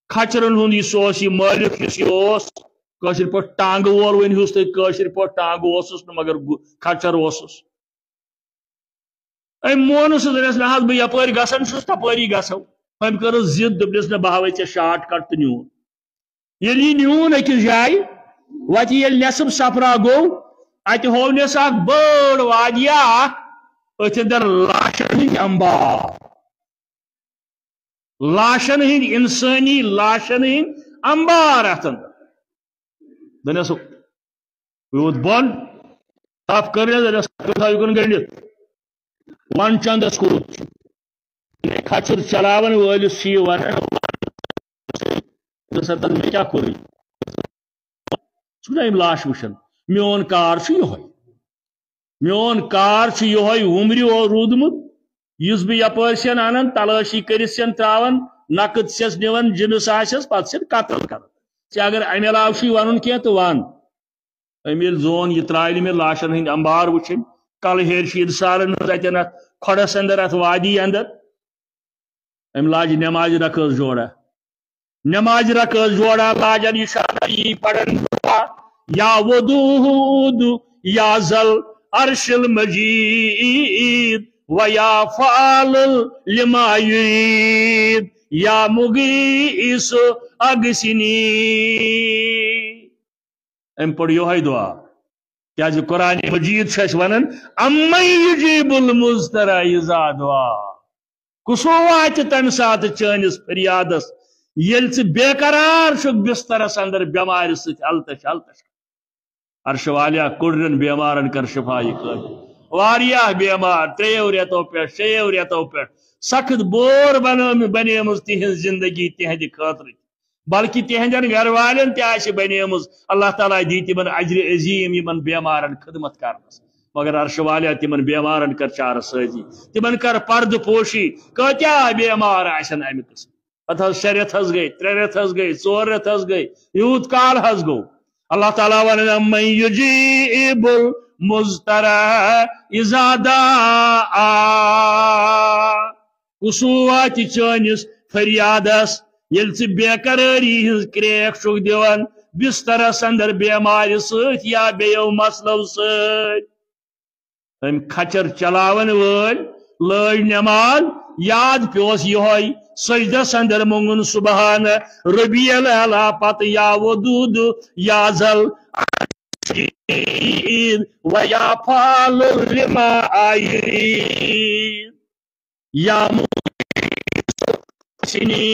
کھچرن ہُنٛد یُس اوس، یہِ مٲلِک یُس یہِ اوس، کٲشِر پٲٹھۍ ٹانٛگہٕ وول ؤنۍ ہیوٚس تُہۍ، کٲشِر پٲٹھۍ ٹانٛگہٕ اوسُس نہٕ، مگر گُ-، کھچر اوسُس۔ أمۍ مون نہٕ سُہ، دوٚپنس، "نہ حظ، بہٕ یپٲرۍ گژھان چھُس، تپٲری گژھو۔" أمۍ کٔرٕس ضد، دوٚپنس، "نہ، بہٕ ہاوے ژےٚ shortcut"، تہٕ نیوٗن۔ ییٚلہِ یہِ نیوٗن أکِس جایہِ، وتہِ ییٚلہِ نٮ۪صٕف سفرا گوٚو، اتہِ ہوونس اکھ بٔڑ وادیا اکھ، أتھۍ اندر لاشن ہٕنٛدۍ انبار۔ لاشن ہٕنٛدۍ، انسٲنی لاشن ہٕنٛدۍ انبار اتھ اندر۔ دوٚپنس، یوٗت بۄن، تھپھ کٔر مےٚ، دوٚپنس، "تھاو یہِ کُن گٔنڈِتھ، ون چندس کوٗت چھُ؟" کھچر چلاون وٲلِس چھُ یہِ ونان، "ژٕ سا تَن مےٚ کیٛاہ کوٚرُے؟ ژٕ چھُکھ نا یِم لاش وٕچھان؟ میون کار چھُ یِہوٚے۔ میون کار چھُ یِہوٚے وُمرِ او روٗدمُت، یُس بہٕ یپٲرۍ چھَن اَنان، تلٲشی کٔرِتھ چھَن ترٛاوان، نقد چھَس نِوان، جِنس آسٮ۪س، پتہٕ چھَن قتل کران۔ ژےٚ اگر اَمہِ علاوٕ چھُے وَنُن کینٛہہ تہٕ وَن۔" أمۍ ییٚلہِ زون، یہِ ترٛایہِ نہٕ مےٚ لاشن ہٕنٛدۍ انبار وٕچھِنۍ، کلہٕ ہیرِ چھِ اِنسانن ہٕنٛز اَتٮ۪ن اَتھ کھۄڈس اندر، اَتھ وادی اندر۔ أمۍ لاجہِ نمازِ رکٲژ جوڑا۔ نمازِ رکٲژ جوڑا لاجن، یہِ چھُ اَتھ یی پران دُعا، یا ودود، یا ذل عرش المجید، و یا فعال لما یرید، یا مغیث اغثنی۔ أمۍ پوٚر یِہوٚے دُعا۔ کیازِ قرآن مجید چھُ اَسہِ وَنان، "امن یجیب المضطر اذا دعا"۔ کُس واتہِ تَمہِ ساتہٕ چٲنِس فریادس، ییٚلہِ ژٕ بے قرار چھُکھ بسترس اندر بٮ۪مارِ سۭتۍ التش التش؟ عرش والیا، کوٚڑرٮ۪ن بٮ۪مارن کر شفا یہِ کٲفی۔ واریاہ بٮ۪مار، ترٛیٚیو رٮ۪تو پٮ۪ٹھ، شیٚیو رٮ۪تو پٮ۪ٹھ سخت بور بنٲومٕژ، بنیمٕژ تِہنٛز زندگی تِہنٛدِ خٲطرٕ۔ بلکہ تِہنٛدٮ۪ن گرٕ والٮ۪ن تہِ آسہِ بنیمٕژ، اللہ تعالیٰ دی تِمن اجر عظیم یِمن بٮ۪مارن خدمت کرنس۔ مگر عرش والیا، تِمن بٮ۪مارن کر چارٕ سٲزی، تِمن کر پردٕ پوشی۔ کۭتیاہ بٮ۪مار آسن امہِ قٕسمہٕ؟ پتہٕ حظ شےٚ رٮ۪تھ حظ گٔے، ترٛےٚ رٮ۪تھ حظ گٔے، ژور رٮ۪تھ حظ گٔے، یوٗت کال حظ گوٚو۔ اللہ تعالیٰ ونان، "امن یجیب المضطر اذا دعا"۔ کُس واتہِ چٲنِس فریادس، ییٚلہِ ژٕ بے قرٲری ہٕنٛز کرٛیک چھُکھ دِوان بسترس اندر بٮ۪مارِ سۭتۍ یا بیٚیو مسلو سۭتۍ؟ أمۍ کھچر چلاون وٲلۍ لٲج نٮ۪ماز، یاد پیوس یِہوٚے سجدس اندر مونگُن سبحان ربی الاعلیٰ، پتہٕ یا ودود، یا ذل عرش و یا فعال لما یرید۔ یا مغیث اغثنی۔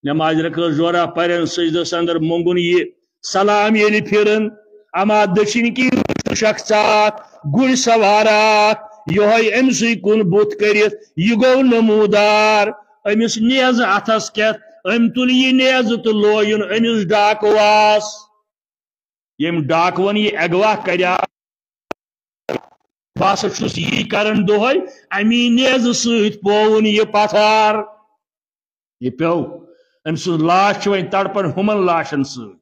نماز رکٲژ جوڑا پرن، سجدس اندر مونگُن یہِ سلام ییٚلہِ پھِرن، اما دٔچھِنۍ کِنۍ چھُ شخص اکھ، گُرۍ سوار اکھ، یِہوٚے أمۍ سٕے کُن بُتھ کٔرِتھ، یہِ گوٚو نمودار۔ أمِس نیزٕ اتھس کٮ۪تھ، أمۍ تُل یہِ نیزٕ تہٕ لویُن أمِس ڈاکوَس۔ ییٚمۍ ڈاکوَن یہِ اغوا کریو، بہٕ ہسا چھُس یی کران دۄہے، امی نیزٕ سۭتۍ پووُن یہِ پتھر۔ یہِ پیوٚو، أمۍ سٕنٛز لاش چھِ وۄنۍ تڑپان ہُمن لاشن سۭتۍ۔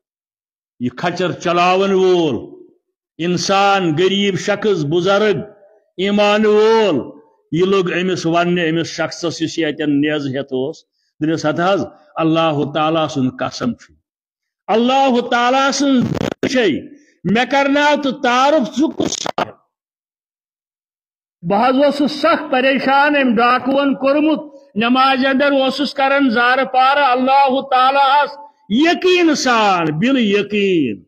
یہِ کھچر چلاون وول انسان، غریب شخص، بزرگ، ایمان وول، یہِ لوٚگ أمِس وننہِ، أمِس شخصس یُس یہِ اتٮ۪ن نیزٕ ہٮ۪تھ اوس، دوٚپنس، "ہتہٕ حظ، اللہ تعالیٰ سُنٛد قسم چھُ، اللہ تعالیٰ سٕنٛز دٔلیٖل چھے، مےٚ کرناو تہٕ تعارُف، ژٕ کُس صاحب؟" بہٕ حظ اوسُس سخ پریشان، أمۍ ڈاکوَن کوٚرمُت، نمازِ اندر اوسُس کران زارٕ پارٕ اللہ تعالیٰ ہس یقین سان، بِل یقین،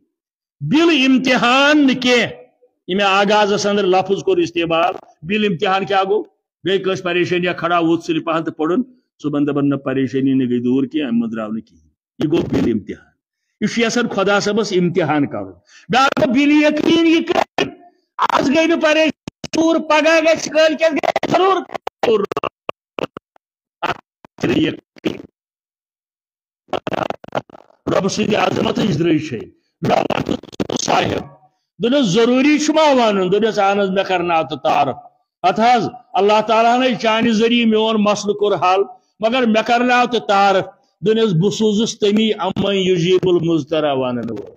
بِل امتحان نہٕ کینٛہہ۔ یہِ مےٚ آغازس اندر لفظ کوٚر استعمال، بِل امتحان کیٛاہ گوٚو؟ بیٚیہِ کٲنٛسہِ پریشٲنی یا کھڑا ووت سُلہِ پہن تہٕ پوٚرُن، صُبحن دپان، "نہ، پریشٲنی نہٕ گٔے دوٗر کینٛہہ، امہِ منٛز درٛاو نہٕ کِہیٖنۍ۔" یہِ گوٚو بِل امتحان۔ یہِ چھُ یژھان خۄدا صٲبس امتحان کرُن۔ بیٛاکھ گوٚو بِل یقیٖن، یہِ کٔرِو۔ آز گٔے نہٕ پریشٲنی دوٗر، پگاہ گژھِ، کٲلۍ کٮ۪تھ گژھِ ضروٗر۔ رۄبہٕ سٕنٛدِ عظمتٕچ درٕے چھے۔ مےٚ ووٚن، "ژٕ صاحب۔" دوٚپنَس، "ضروٗری چھُ ما وَنُن؟" دوٚپنَس، "اَہَن حظ، مےٚ کَرناو تہٕ تعارُف۔ اَتھ حظ، اللہ تعالیٰ ہَن ہے چانہِ ذٔریعہٕ میون مسلہٕ کوٚر حل، مگر مےٚ کَرناو تہٕ تعارُف۔" دوٚپنَس، "بہٕ سوٗزُس تٔمی، امن یجیب المضطر وَنَن وول،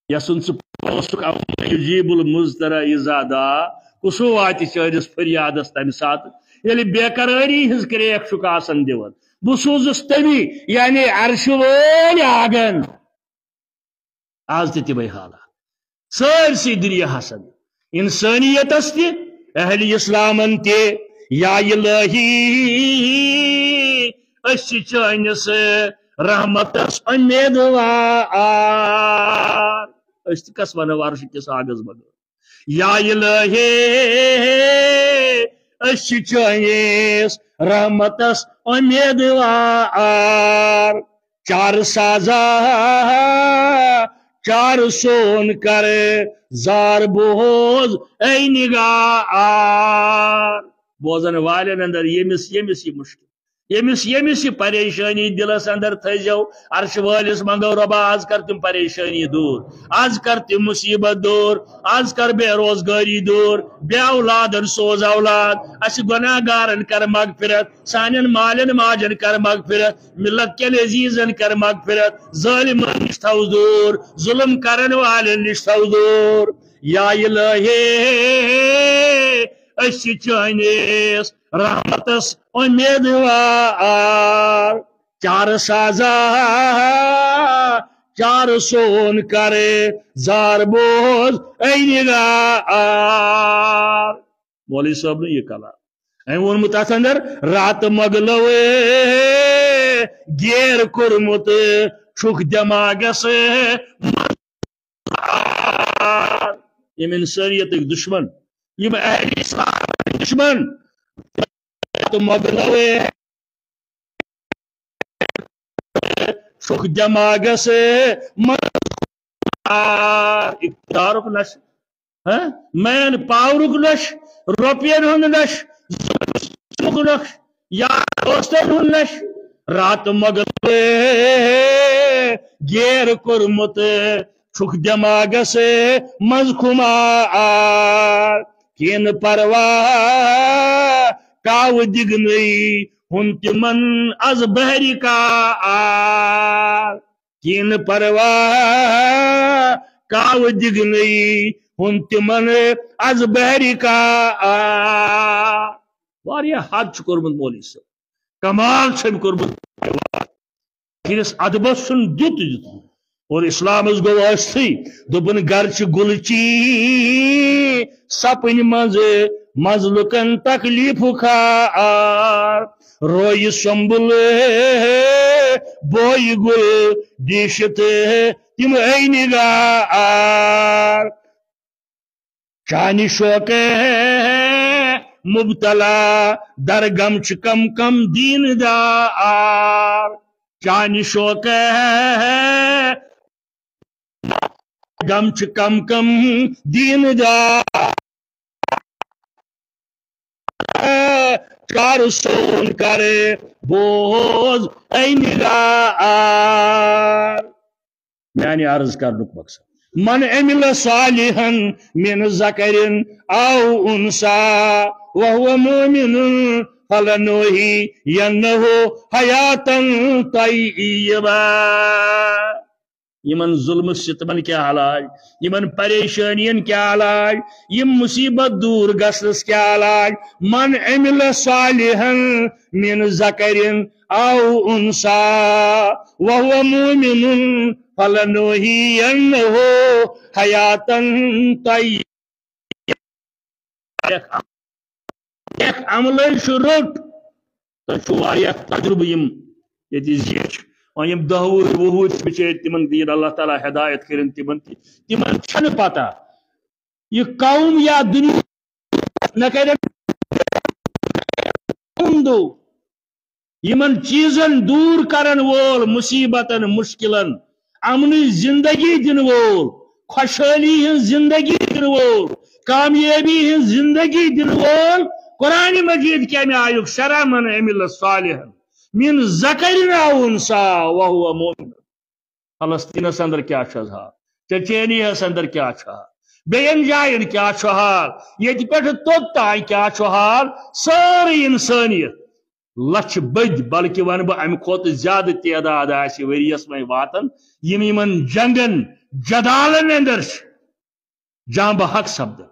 یَسُن ژٕ پانَس چھُکھ، امن یجیب المضطر اذا دعا، کُسو واتہِ چٲنِس فریادَس تَمہِ ساتہٕ، ییٚلہِ بے قرٲری ہٕنٛز کرٛیک چھُکھ آسان دِوان۔ بہٕ سوٗزُس تٔمی، یعنی عرشہِ وٲلۍ آگن۔" آز تہِ تِمے حالات۔ سٲرسٕے دُنیاہس اندر، انسٲنیتس تہِ، اہل اسلامن تہِ۔ یا الہی، أسۍ چھِ چٲنِس رحمتس امیدوار۔ أسۍ تہِ کس ونو عرشہِ کِس آگس بغٲر؟ یا الہی، أسۍ چھِ چٲنِس رحمتس امیدوار۔ چار سازا، چار سون کر، زار بوز اے نگاہ۔ بوزن والٮ۪ن اندر، ییٚمِس ییٚمِس یہِ مُشکِل، ییٚمِس ییٚمِس یہِ پریشٲنی دِلس اندر تھٲیزیو، عرش وٲلِس منٛگو، رۄبا، از کر تِم پریشٲنی دوٗر، از کر تِم مُصیبت دوٗر، از کر بے روزگٲری دوٗر، بے اولادن سوز اولاد، اسہِ گۄناہ گارن کر مغفرت، سانٮ۪ن مالٮ۪ن ماجن کر مغفرت، ملت کٮ۪ن عزیزن کر مغفرت، ظٲلمن نِش تھاو دوٗر، ظُلم کرن والٮ۪ن نِش تھاو دوٗر۔ یا الہی، أسۍ چھِ چٲنِس رحمتس اُمیدوار۔ چار سازا، چار سون کرے، زار بوز، اے نگار۔ مولوی صٲب نہٕ یہِ کلام أمۍ ووٚنمُت اَتھ اندر، راتہٕ مۄغلو گیر کوٚرمُت چھُکھ دٮ۪ماغس منٛز۔ یِم انسٲنیتٕکۍ دُشمن، یِم اہل اسلام دُشمن، راتہٕ مۄغلو چھُکھ دٮ۪ماغس منٛز۔ اقتدارُک نشہٕ، ہاں؟ مین پاورُک نشہٕ، رۄپین ہُنٛد نشہٕ، ظلمُک نشہٕ، یا دوستن ہُنٛد نشہٕ۔ راتہٕ مۄغل گیر کوٚرمُت چھُکھ دٮ۪ماغس منٛز خُمار۔ کینہٕ پروا کاوٕ دِگنٕے ہُنٛد تِمن از بحرِ کار۔ کینہٕ پروا کاوٕ دِگنٕے ہُنٛد تِمن از بحرِ کار۔ واریاہ حد چھُ کوٚرمُت مولوی صٲب، کمال چھُ أمۍ کوٚرمُت۔ آخرس ادبس چھُنہٕ دیُت دیُت۔ اور اسلامس گوٚو ٲستھٕے، دوٚپُن، گرچہِ گُلچی سپٕنۍ منٛز، منٛز لُکن تکلیف خار۔ رویہِ سنبل بویہِ گُل دیٖشِتھ تِم اے نگار۔ چانہِ شوقہٕ مبتلا درگم چھِ کم کم دیٖن دار۔ چانہِ شوقہٕ غم چھِ کم کم دیٖن دار۔ چار سون کرے بوز اے نگار۔ میانہِ عرض کرنُک مقصد، من عمل صالحا من ذکر او انثی وهو مؤمن فلنحیینہ حیاتا طیبہ۔ یِمن ظلم ستمن کیا علاج، یِمن پریشانین کیا علاج، یِم مصیبت دور گژھنس کیا علاج؟ من عمل صالحا من ذکر او انثی وهو مؤمن فلنحیینہ حیاتا طیبہ۔ نیک عملے چھُ رٔٹ۔ تۄہہِ چھُو واریاہ تجربہٕ یِم ییٚتہِ زیچھِ چھِ۔ وۄنۍ یِم دَہ وُہٕرۍ وُہٕرۍ چھِ بِچٲرۍ، تِمن دِیِن اللہ تعالیٰ ہدایت کٔرِن تِمن تہِ۔ تِمن چھَنہٕ پتہ یہِ قوم یا دُنیا مےٚ کَرن عمدو یِمن چیٖزن دوٗر کرن وول، مصیبتن، مشکلن، امنٕچ زندگی دِنہٕ وول، خۄشحٲلی ہٕنٛز زندگی دِنہٕ وول، کامیٲبی ہٕنٛز زندگی دِنہٕ وول۔ قرآن مجید کمہِ آیُک شرح؟ من عمل صالحا من ذکر او انثی وهو مؤمن۔ فلسطینس اندر کیا چھُ از حال، چچینیاہس اندر کیا چھُ حال، بیٚین جاین کیا چھُ حال، ییٚتہِ پٮ۪ٹھ توٚت تام کیا چھُ حال، سٲرٕے انسٲنیت لچھ بٔدۍ، بلکہِ ونہٕ بہٕ امہِ کھۄتہٕ زیادٕ تعداد آسہِ ؤریس وۄنۍ واتان، یِم یِمن جنگن جدالن اندر چھِ جانبہ حق سپدان،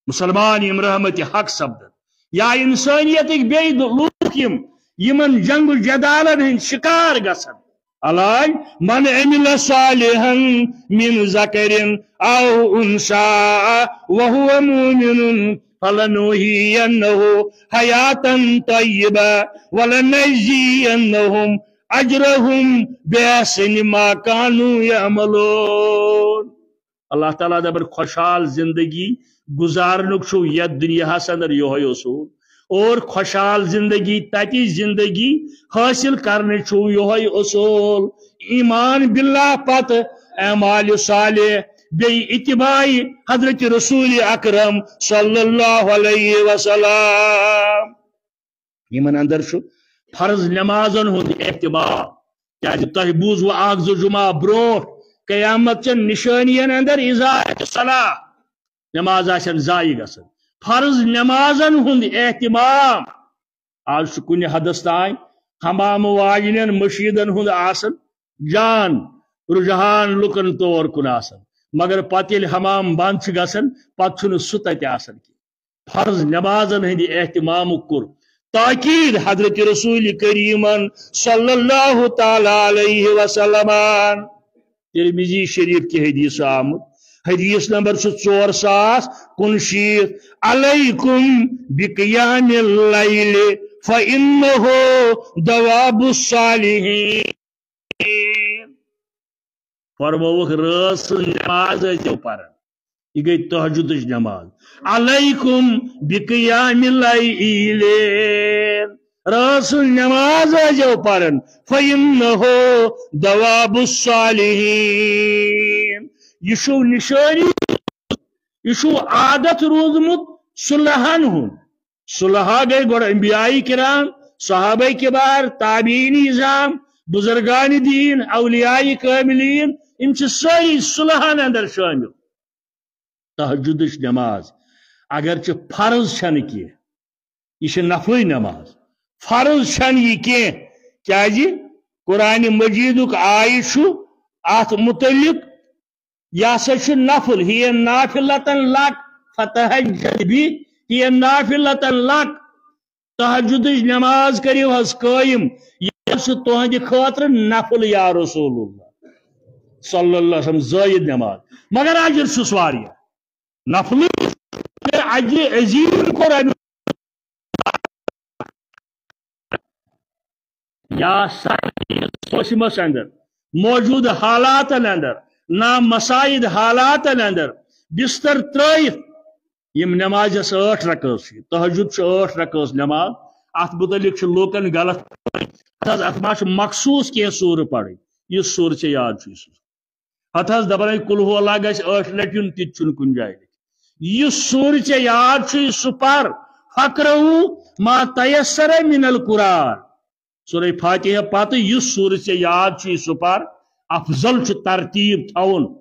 مسلمان یِم رحمتِ حق سپدان، یا انسانیتٕکۍ بیٚیہِ لوٗکھ یِم یِمن جنگ و جدالن ہٕنٛدۍ شکار گژھان۔ علاج، من عمل صالحا من ذکر او انثی وهو مؤمن فلنحیینہ حیاتا طیبہ ولنجزینہم اجرہم باحسن ما کانوا یعملون۔ اللہ تعالیٰ دپن، خۄشحال زندگی گُزارنُک چھُ یتھ دُنیاہس اندر یِہوٚے اصوٗل، اور خۄشحال زندگی، تتِچ زندگی حٲصِل کرنٕچ چھُ یِہوٚے اصوٗل۔ ایمان باللہ پتہٕ اعمال صالح، بیٚیہِ اتباع حضرت رسول اکرم صلی اللہ علیہ وسلم۔ یِمن اندر چھُ فرض نمازن ہُنٛد اہتمام۔ کیازِ تۄہہِ بوٗزوٕ اکھ زٕ جمعہ برونٛٹھ قیامت چٮ۪ن نشٲنین اندر اضاعت الصلاۃ، نماز آسن ضایع گژھان۔ فرض نمازن ہُنٛد اہتمام۔ آز چھُ کُنہِ حدس تام حمام واجنٮ۪ن مشیدن ہُنٛد آسان جان رجحان لُکن تور کُن آسان، مگر پتہٕ ییٚلہِ حمام بند چھُ گژھان، پتہٕ چھُنہٕ سُہ تتہِ آسان کینٛہہ۔ فرض نمازن ہٕنٛدِ اہتمامُک کوٚر تاکید حضرت رسول کریمن صلی اللہ تعالی علیہ وسلمن۔ ترمذی شریف کہِ حدیث آمُت، حدیث نمبر چھُ ژور ساس کُنشیٖتھ، علیکم بقیام اللیل فإنہ دؤاب الصالحین۔ فرمووُکھ، رٲژ سٕنٛز نماز ٲسۍزیو پران، یہِ گٔے تہجدٕچ نماز۔ علیکم بقیام اللیل، رٲژ سٕنٛز نماز ٲسۍزیو پران، فإنہ دؤاب الصالحین۔ یہِ چھُو نشٲنی، یہِ چھُو عادت روٗدمُت صلحن ہُنٛد۔ صلحا گٔے گۄڈٕ انبیاء کرام، صحابہ کبار، تابعین عظام، بزرگان دین، اولیاء کاملین، یِم چھِ سٲری صلحن اندر شٲمِل۔ تہجدٕچ نماز اگرچہِ فرض چھنہٕ کینٛہہ، یہِ چھِ نفلٕے نماز، فرض چھنہٕ یہِ کینٛہہ، کیازِ قرآن مجیدُک آیہِ چھُ اتھ متعلق، یہِ ہسا چھُ نفل، ہی نافلتن لک فتہجد بہ، ہی نافلتن لک۔ تہجدٕچ نماز کٔرِو حظ قٲیِم، یہِ حظ چھُ تُہنٛدِ خٲطرٕ نفل یا رسول اللہ صلی اللہ علیہ وسلم، زٲیِد نماز۔ مگر اجر چھُس واریاہ۔ نفلٕچ اجر عظیم کوٚر اَمیُک۔ یا سارے موسمس اندر، موجودٕ حالاتن اندر، نامساعد حالاتن اندر بستر ترٲیِتھ، یِم نمازس ٲٹھ رکٲژ چھِ، تہجد چھُ ٲٹھ رکٲژ نماز، اتھ متعلق چھِ لوٗکن غلط، اتھ حظ، اتھ ما چھُ مخصوٗص کینٛہہ سورٕ پرٕنۍ، یُس سورٕ ژےٚ یاد چھُ، یُس ہتہٕ حظ دپان، ہے، قل هو اللہ گژھِ ٲٹھ لٹہِ یُن، تہِ تہِ چھُنہٕ کُنہِ جایہِ لیکھِتھ۔ یُس سورٕ ژےٚ یاد چھُ، یہِ سُہ پر۔ فقرؤ ما تیسر من القرآن۔ سورہ فاتحہ پتہٕ یُس سورٕ ژےٚ یاد چھُ، یہِ سُہ پر۔ افضل چھُ ترتیب تھاوُن،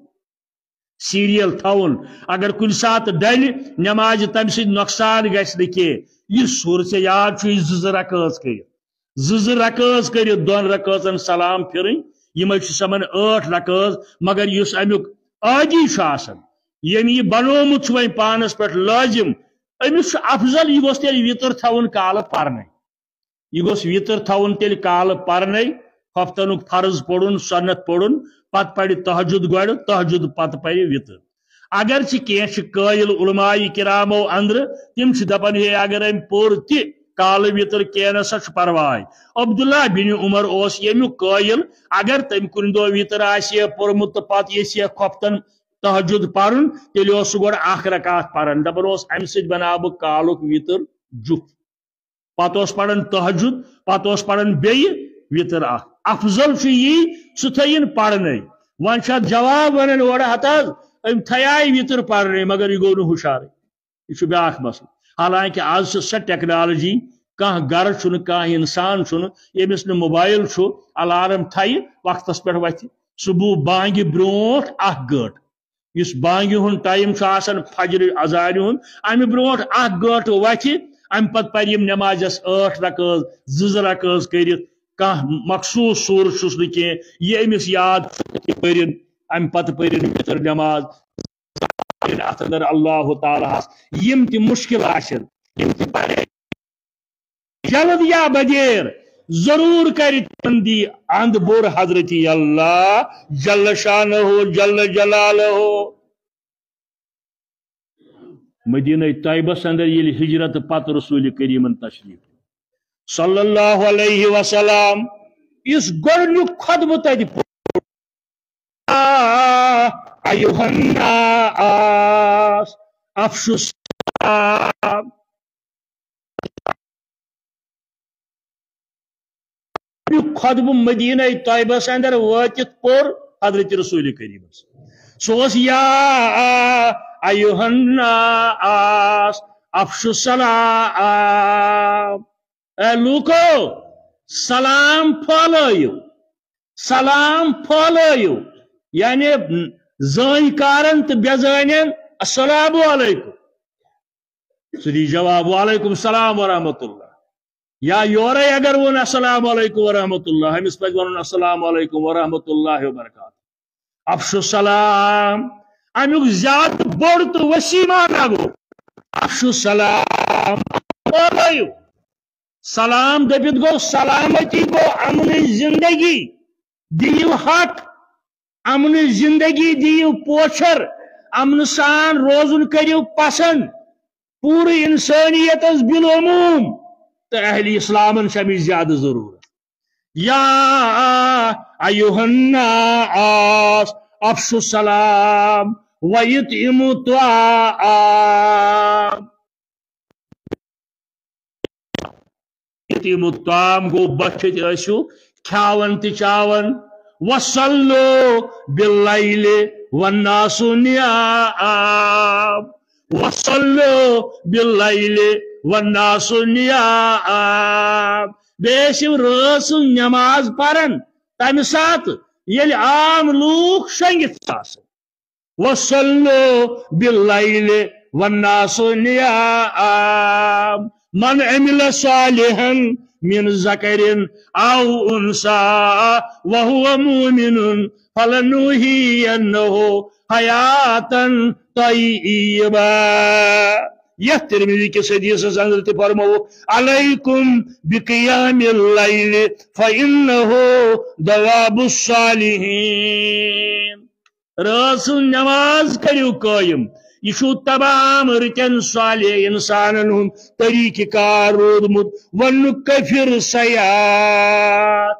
سیریل تھاوُن۔ اگر کُنہِ ساتہٕ ڈلہِ نمازِ، تمہِ سۭتۍ نۄقصان گژھِ نہٕ کینٛہہ۔ یُس سورٕ ژےٚ یاد چھُ، یہِ زٕ زٕ رکٲژ کٔرِتھ۔ زٕ زٕ رکٲژ کٔرِتھ دۄن رکٲژن سلام پھِرٕنۍ، یِمے چھِ سمان ٲٹھ رکٲژ۔ مگر یُس امیُک عٲدی چھُ آسان، ییٚمۍ یہِ بنومُت چھُ وۄنۍ پانس پٮ۪ٹھ لٲزِم، أمِس چھُ افضل، یہِ گوٚژھ تیٚلہِ وِتر تھاوُن کالہٕ پرنے۔ یہِ گوٚژھ وِتر تھاوُن تیٚلہِ کالہٕ پرنے، ہفتنُک فرض پوٚرُن، سنت پوٚرُن، پتہٕ پرِ تہجد گۄڈٕ، تہجد پتہٕ پرِ وِتر۔ اگرچہِ کینٛہہ چھِ قٲیِل علماء کرامو اندرٕ، تِم چھِ دپان، ہے، اگر أمۍ پوٚر تہِ کالہٕ وِتر، کینٛہہ نہ سا چھُ پرواے۔ عبداللہ بن عمر اوس ییٚمیُک قٲیِل، اگر تٔمۍ کُنہِ دۄہ وِتر آسہِ ہے پوٚرمُت تہٕ پتہٕ یژھِ ہے خۄفتن تہجد پرُن، تیٚلہِ اوس سُہ گۄڈٕ اکھ رکعت پران، دپان اوس، امہِ سۭتۍ بناو بہٕ کالُک وِتر جُپھ۔ پتہٕ اوس پران تہجد، پتہٕ اوس پران بیٚیہِ وِتر اکھ۔ افضل چھُ یی، سُہ تھٲیِن پرنے۔ وۄنۍ چھُ اتھ جواب ونان اورٕ، ہتہٕ حظ، أمۍ تھایے وِتر پرنے، مگر یہِ گوٚو نہٕ ہُشارٕے۔ یہِ چھُ بیٛاکھ مسلہٕ۔ حالانکہ آز چھِ سۄ ٹیکنالوجی، کانٛہہ گرٕ چھُنہٕ، کانٛہہ انسان چھُنہٕ، ییٚمِس نہٕ موبایل چھُ، الارم تھایہِ، وقتس پٮ۪ٹھ وتھِ۔ صبح بانگہِ برونٛٹھ اکھ گٲنٛٹہٕ۔ یُس بانگہِ ہُنٛد ٹایم چھُ آسان فجر اذانہِ ہُنٛد، امہِ برونٛٹھ اکھ گٲنٛٹہٕ وتھِ، امہِ پتہٕ پرِ یِم نمازس ٲٹھ رکٲژ، زٕ زٕ رکٲژ کٔرِتھ، کانٛہہ مخصوص سورٕ چھُس نہٕ کینٛہہ، یہِ أمِس یاد چھُ، تہِ پٔرِن، امہِ پتہٕ پٔرِن وِتر نماز۔ اتھ اندر اللہ تعالیٰ ہس یِم تہِ مشکل آسن، یِم تہِ پریشٲنی، جلد یا بدیر، ضرور کرِ تِمن دی اند بور حضرت اللہ جل شانہ جل جلالہ۔ مدینہ طیبس اندر ییٚلہِ ہجرت پتہٕ رسول کریمن تشریف صلی اللہ علیہ وسلم، یُس گۄڈٕنیُک خطبہٕ تتہِ پوٚر، ایھا الناس افشوا السلام۔ امیُک خطبہٕ مدینہ طیبس اندر وٲتِتھ پوٚر حضرت رسول کریمس سُہ اوس یا ایُّہَا الناس افشوا السلام۔ اے لوٗکو، سلام پھٲلٲیِو، سلام پھٲلٲیِو، یعنی زٲنۍ کارن تہٕ بے زٲنٮ۪ن السلام علیکم۔ سُہ دی جواب، وعلیکم السلام ورحمۃ اللہ۔ یا یورے اگر ووٚن السلام علیکم ورحمۃ اللہ، أمِس پزِ وَنُن السلام علیکم ورحمۃ اللہ وبرکاتہ۔ افشوا السلام، اَمیُک زیادٕ بوٚڑ تہٕ وسیع معنی گوٚو افشوا السلام، پھٲلٲیِو۔ سلام دٔپِتھ گوٚو سلامتی، گوٚو امنٕچ زندگی، دِیِو حق، امنٕچ زندگی دِیِو پوچھر، امنہٕ سان روزُن کٔرِو پسند، پوٗرٕ انسٲنیتس بالعموم، تہٕ اہلِ اسلامن چھِ امِچ زیادٕ ضروٗرت۔ یا ایُّہَا الناس افشوا السلام و اطعموا الطعام۔ اطعموا الطعام گوٚو بٔچھِتھ ٲسِو، کھیاوان تہٕ چاوان۔ وصلوا باللیل والناس نِیام۔ وصلوا باللیل والناس نِیام۔ بیٚیہِ ٲسِو رٲژ ہٕنٛز نٮ۪ماز پران تَمہِ ساتہٕ ییٚلہِ عام لوٗکھ شۄنٛگِتھ چھِ آسان۔ وصلوا باللیل والناس نِیام۔ من عمل صالحا من ذکر او انثی وهو مؤمن فلنحیینہ حیاتا طیبہ۔ یتھ ترمذی کِس حدیثس اندر تہِ فرموو، علیکم بقیام اللیل فانہ داب الصالحین۔ رٲژ ہٕنٛز نماز کٔرِو قٲیِم۔ یہِ چھُ تمام رٕتٮ۪ن صالح انسانن ہُنٛد طریٖقہٕ کار روٗدمُت۔ ونکفر سیئات۔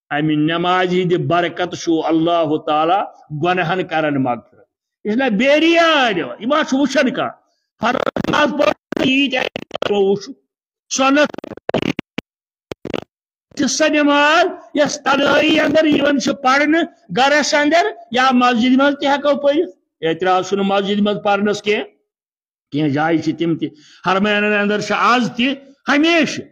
امہِ نمازِ ہٕنٛدِ برکت چھُ اللہ تعالیٰ گۄنہن کران مغفرت۔ اس لیے بیریان یہِ ما چھُ وٕچھان کانٛہہ؟ فرض نماز پٔر، ییٖتیٛاہ وٕچھُ۔ سۄ نہ چھِ سۄ نماز یۄس تنہٲیی اندر یِوان چھِ پرنہٕ گرس اندر یا مسجد منٛز تہِ ہٮ۪کو پٔرِتھ۔ اعتراض چھُنہٕ مسجد منٛز پرنس کینٛہہ۔ کینٛہہ جایہِ چھِ تِم تہِ، حرمینن اندر چھِ آز تہِ ہمیشہِ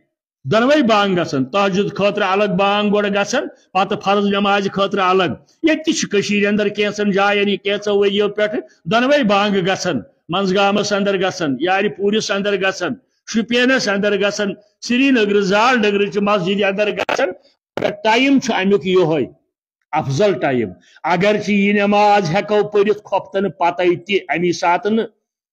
دۄنوَے بانگ گژھان، تہجد خٲطرٕ الگ بانگ گۄڈٕ گژھان، پتہٕ فرض نمازِ خٲطرٕ الگ۔ ییٚتہِ تہِ چھِ کٔشیٖرِ اندر کینٛژن جاین یہِ کینٛژو ؤرِیو پٮ۪ٹھٕ دۄنوَے بانگ گژھان، منٛزگامس اندر گژھان، یارِ پوٗرِس اندر گژھان، شُپینس اندر گژھان، سرینگرٕ، زال ڈگرٕ چہِ مسجدِ اندر گژھان۔ مگر ٹایم چھُ امیُک یِہوٚے، افضل ٹایم۔ اگرچہِ یہِ نماز ہٮ۪کو پٔرِتھ خۄفتن پتے تہِ، امی ساتہٕ نہٕ،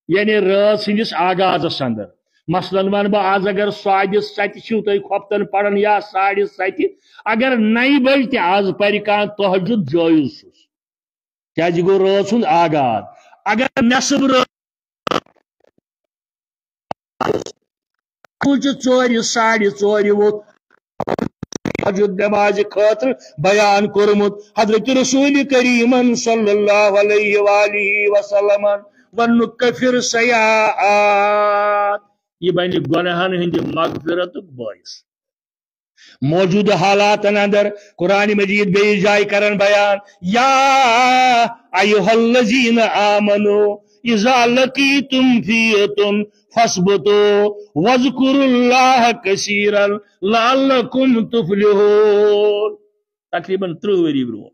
یعنی رٲژ ہٕنٛدِس آغازس اندر۔ مثلاً ونہٕ بہٕ، از اگر ساڑِ ستہِ چھِو تُہۍ خۄفتن پران یا ساڑِ ستہِ، اگر نَیہِ بجہِ تہِ از پرِ کانٛہہ تہجد، جٲیز چھُس، کیازِ یہِ گوٚو رٲژ ہُنٛد آغاز۔ اگر نٮ۪صٕف رٲژ چھُ ژورِ، ساڑِ ژورِ ووٚتھ تہجد نمازِ خٲطرٕ بیان کوٚرمُت۔ حضرت رسول کریمن صلی اللہ علیہ وآلہ وسلمن ووٚن، "نکفر سیئات"، یہِ بنہِ گۄناہن ہٕنٛدِ مغفرتُک باعث۔ موجودٕ حالاتن اندر قرآن مجید بیٚیِس جایہِ کران بیان، یا ایھا الذین آمنوا اذا لقیتم فئۃ فاثبتوا واذکروا اللہ کثیرا لعلکم تفلحون۔ تقریباً ترٕٛہ ؤری برونٛہہ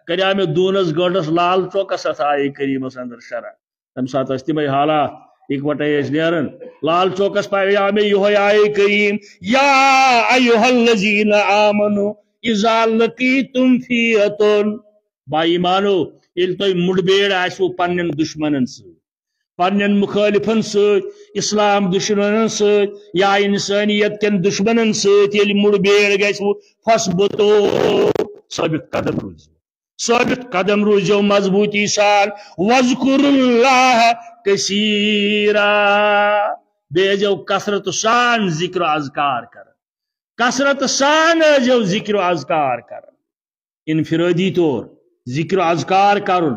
کریٛاو مےٚ دوٗنس گٲنٛٹس لال چوکس اتھ آیے کریمس اندر شرح۔ تمہِ ساتہٕ ٲسۍ تِمے حالات، اِکوٹے ٲسۍ نیران۔ لال چوکس پٮ۪ٹھ آو مےٚ یِہوٚے آیے کریم، یا ایھا الذین آمنوا اذا لقیتم فئۃ۔ با ایمانو، ییٚلہِ تۄہہِ مُٹبیڑ آسِوٕ پننٮ۪ن دُشمنن سۭتۍ، پننٮ۪ن مُخٲلِفن سۭتۍ، اسلام دُشمنن سۭتۍ یا انسانیت کٮ۪ن دُشمنن سۭتۍ ییٚلہِ مُٹبیڑ گژھِوٕ، فاثبتوا، ثٲبت قدم روٗزِو۔ ثٲبت قدم روٗزِو مضبوٗطی سان۔ واذکروا اللہ کثیرا۔ بیٚیہِ ٲسۍزیو کثرت سان ذکر و اذکار کران۔ کثرت سان ٲسۍزیو ذکر و اذکار کران۔ انفرادی طور ذکر و اذکار کرُن۔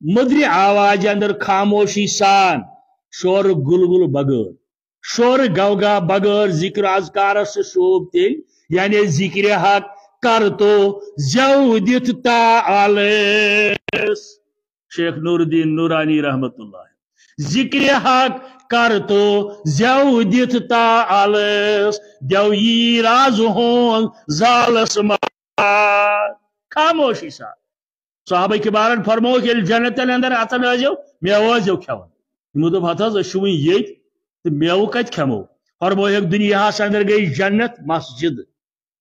مٔدرِ آوازِ اندر خاموشی سان، شورٕ گُلگُل بغٲر۔ شور گوگا بغٲر ذکر اذکارس چھُ شوٗب تیٚلہِ، یعنی ذکر حق کر تو زیو دِتھ تا آلس۔ شیخ نور الدین نورانی رحمت اللہ۔ ذکر حق کر تو زیو دِتھ تا آلس، دیو یی راز ہون زالس ما۔ خاموشی سان۔ صحابہ کبارن فرمووُکھ، ییٚلہِ جنتن اندر اژان ٲسۍزیو، میوٕ ٲسۍزیو کھٮ۪وان۔ یِمو دوٚپ، ہتہٕ حظ، أسۍ چھِ وُنہِ ییٚتۍ، تہٕ میوٕ کتہِ کھٮ۪مو؟ فرمووُکھ، دُنیاہس اندر گٔے جنت مسجد۔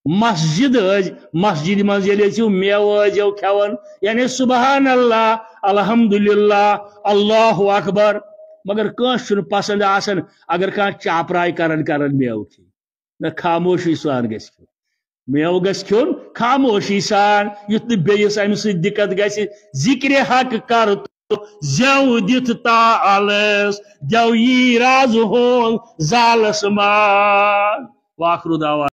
مسجد ٲسۍ، مسجد منٛز ییٚلہِ ٲسِو میوٕ ٲسۍزیو کھٮ۪وان، یعنی سبحان اللہ، الحمدللہ، اللہ اکبر۔ مگر کٲنٛسہِ چھُنہٕ پسند آسان اگر کانٛہہ چاپراے کران کران میوٕ کھیٚیہِ۔ نہ، خاموشی سان گژھِ کھیوٚن۔ میوٕ گژھِ کھیوٚن خاموشی سان، یُتھ نہٕ بیٚیِس اَمہِ سۭتۍ دِقت گژھِ۔ ذکر حق کر تو زیو دِتھ تا آلس، دیو یی راز ہون زالس ما۔ واخر دعوانا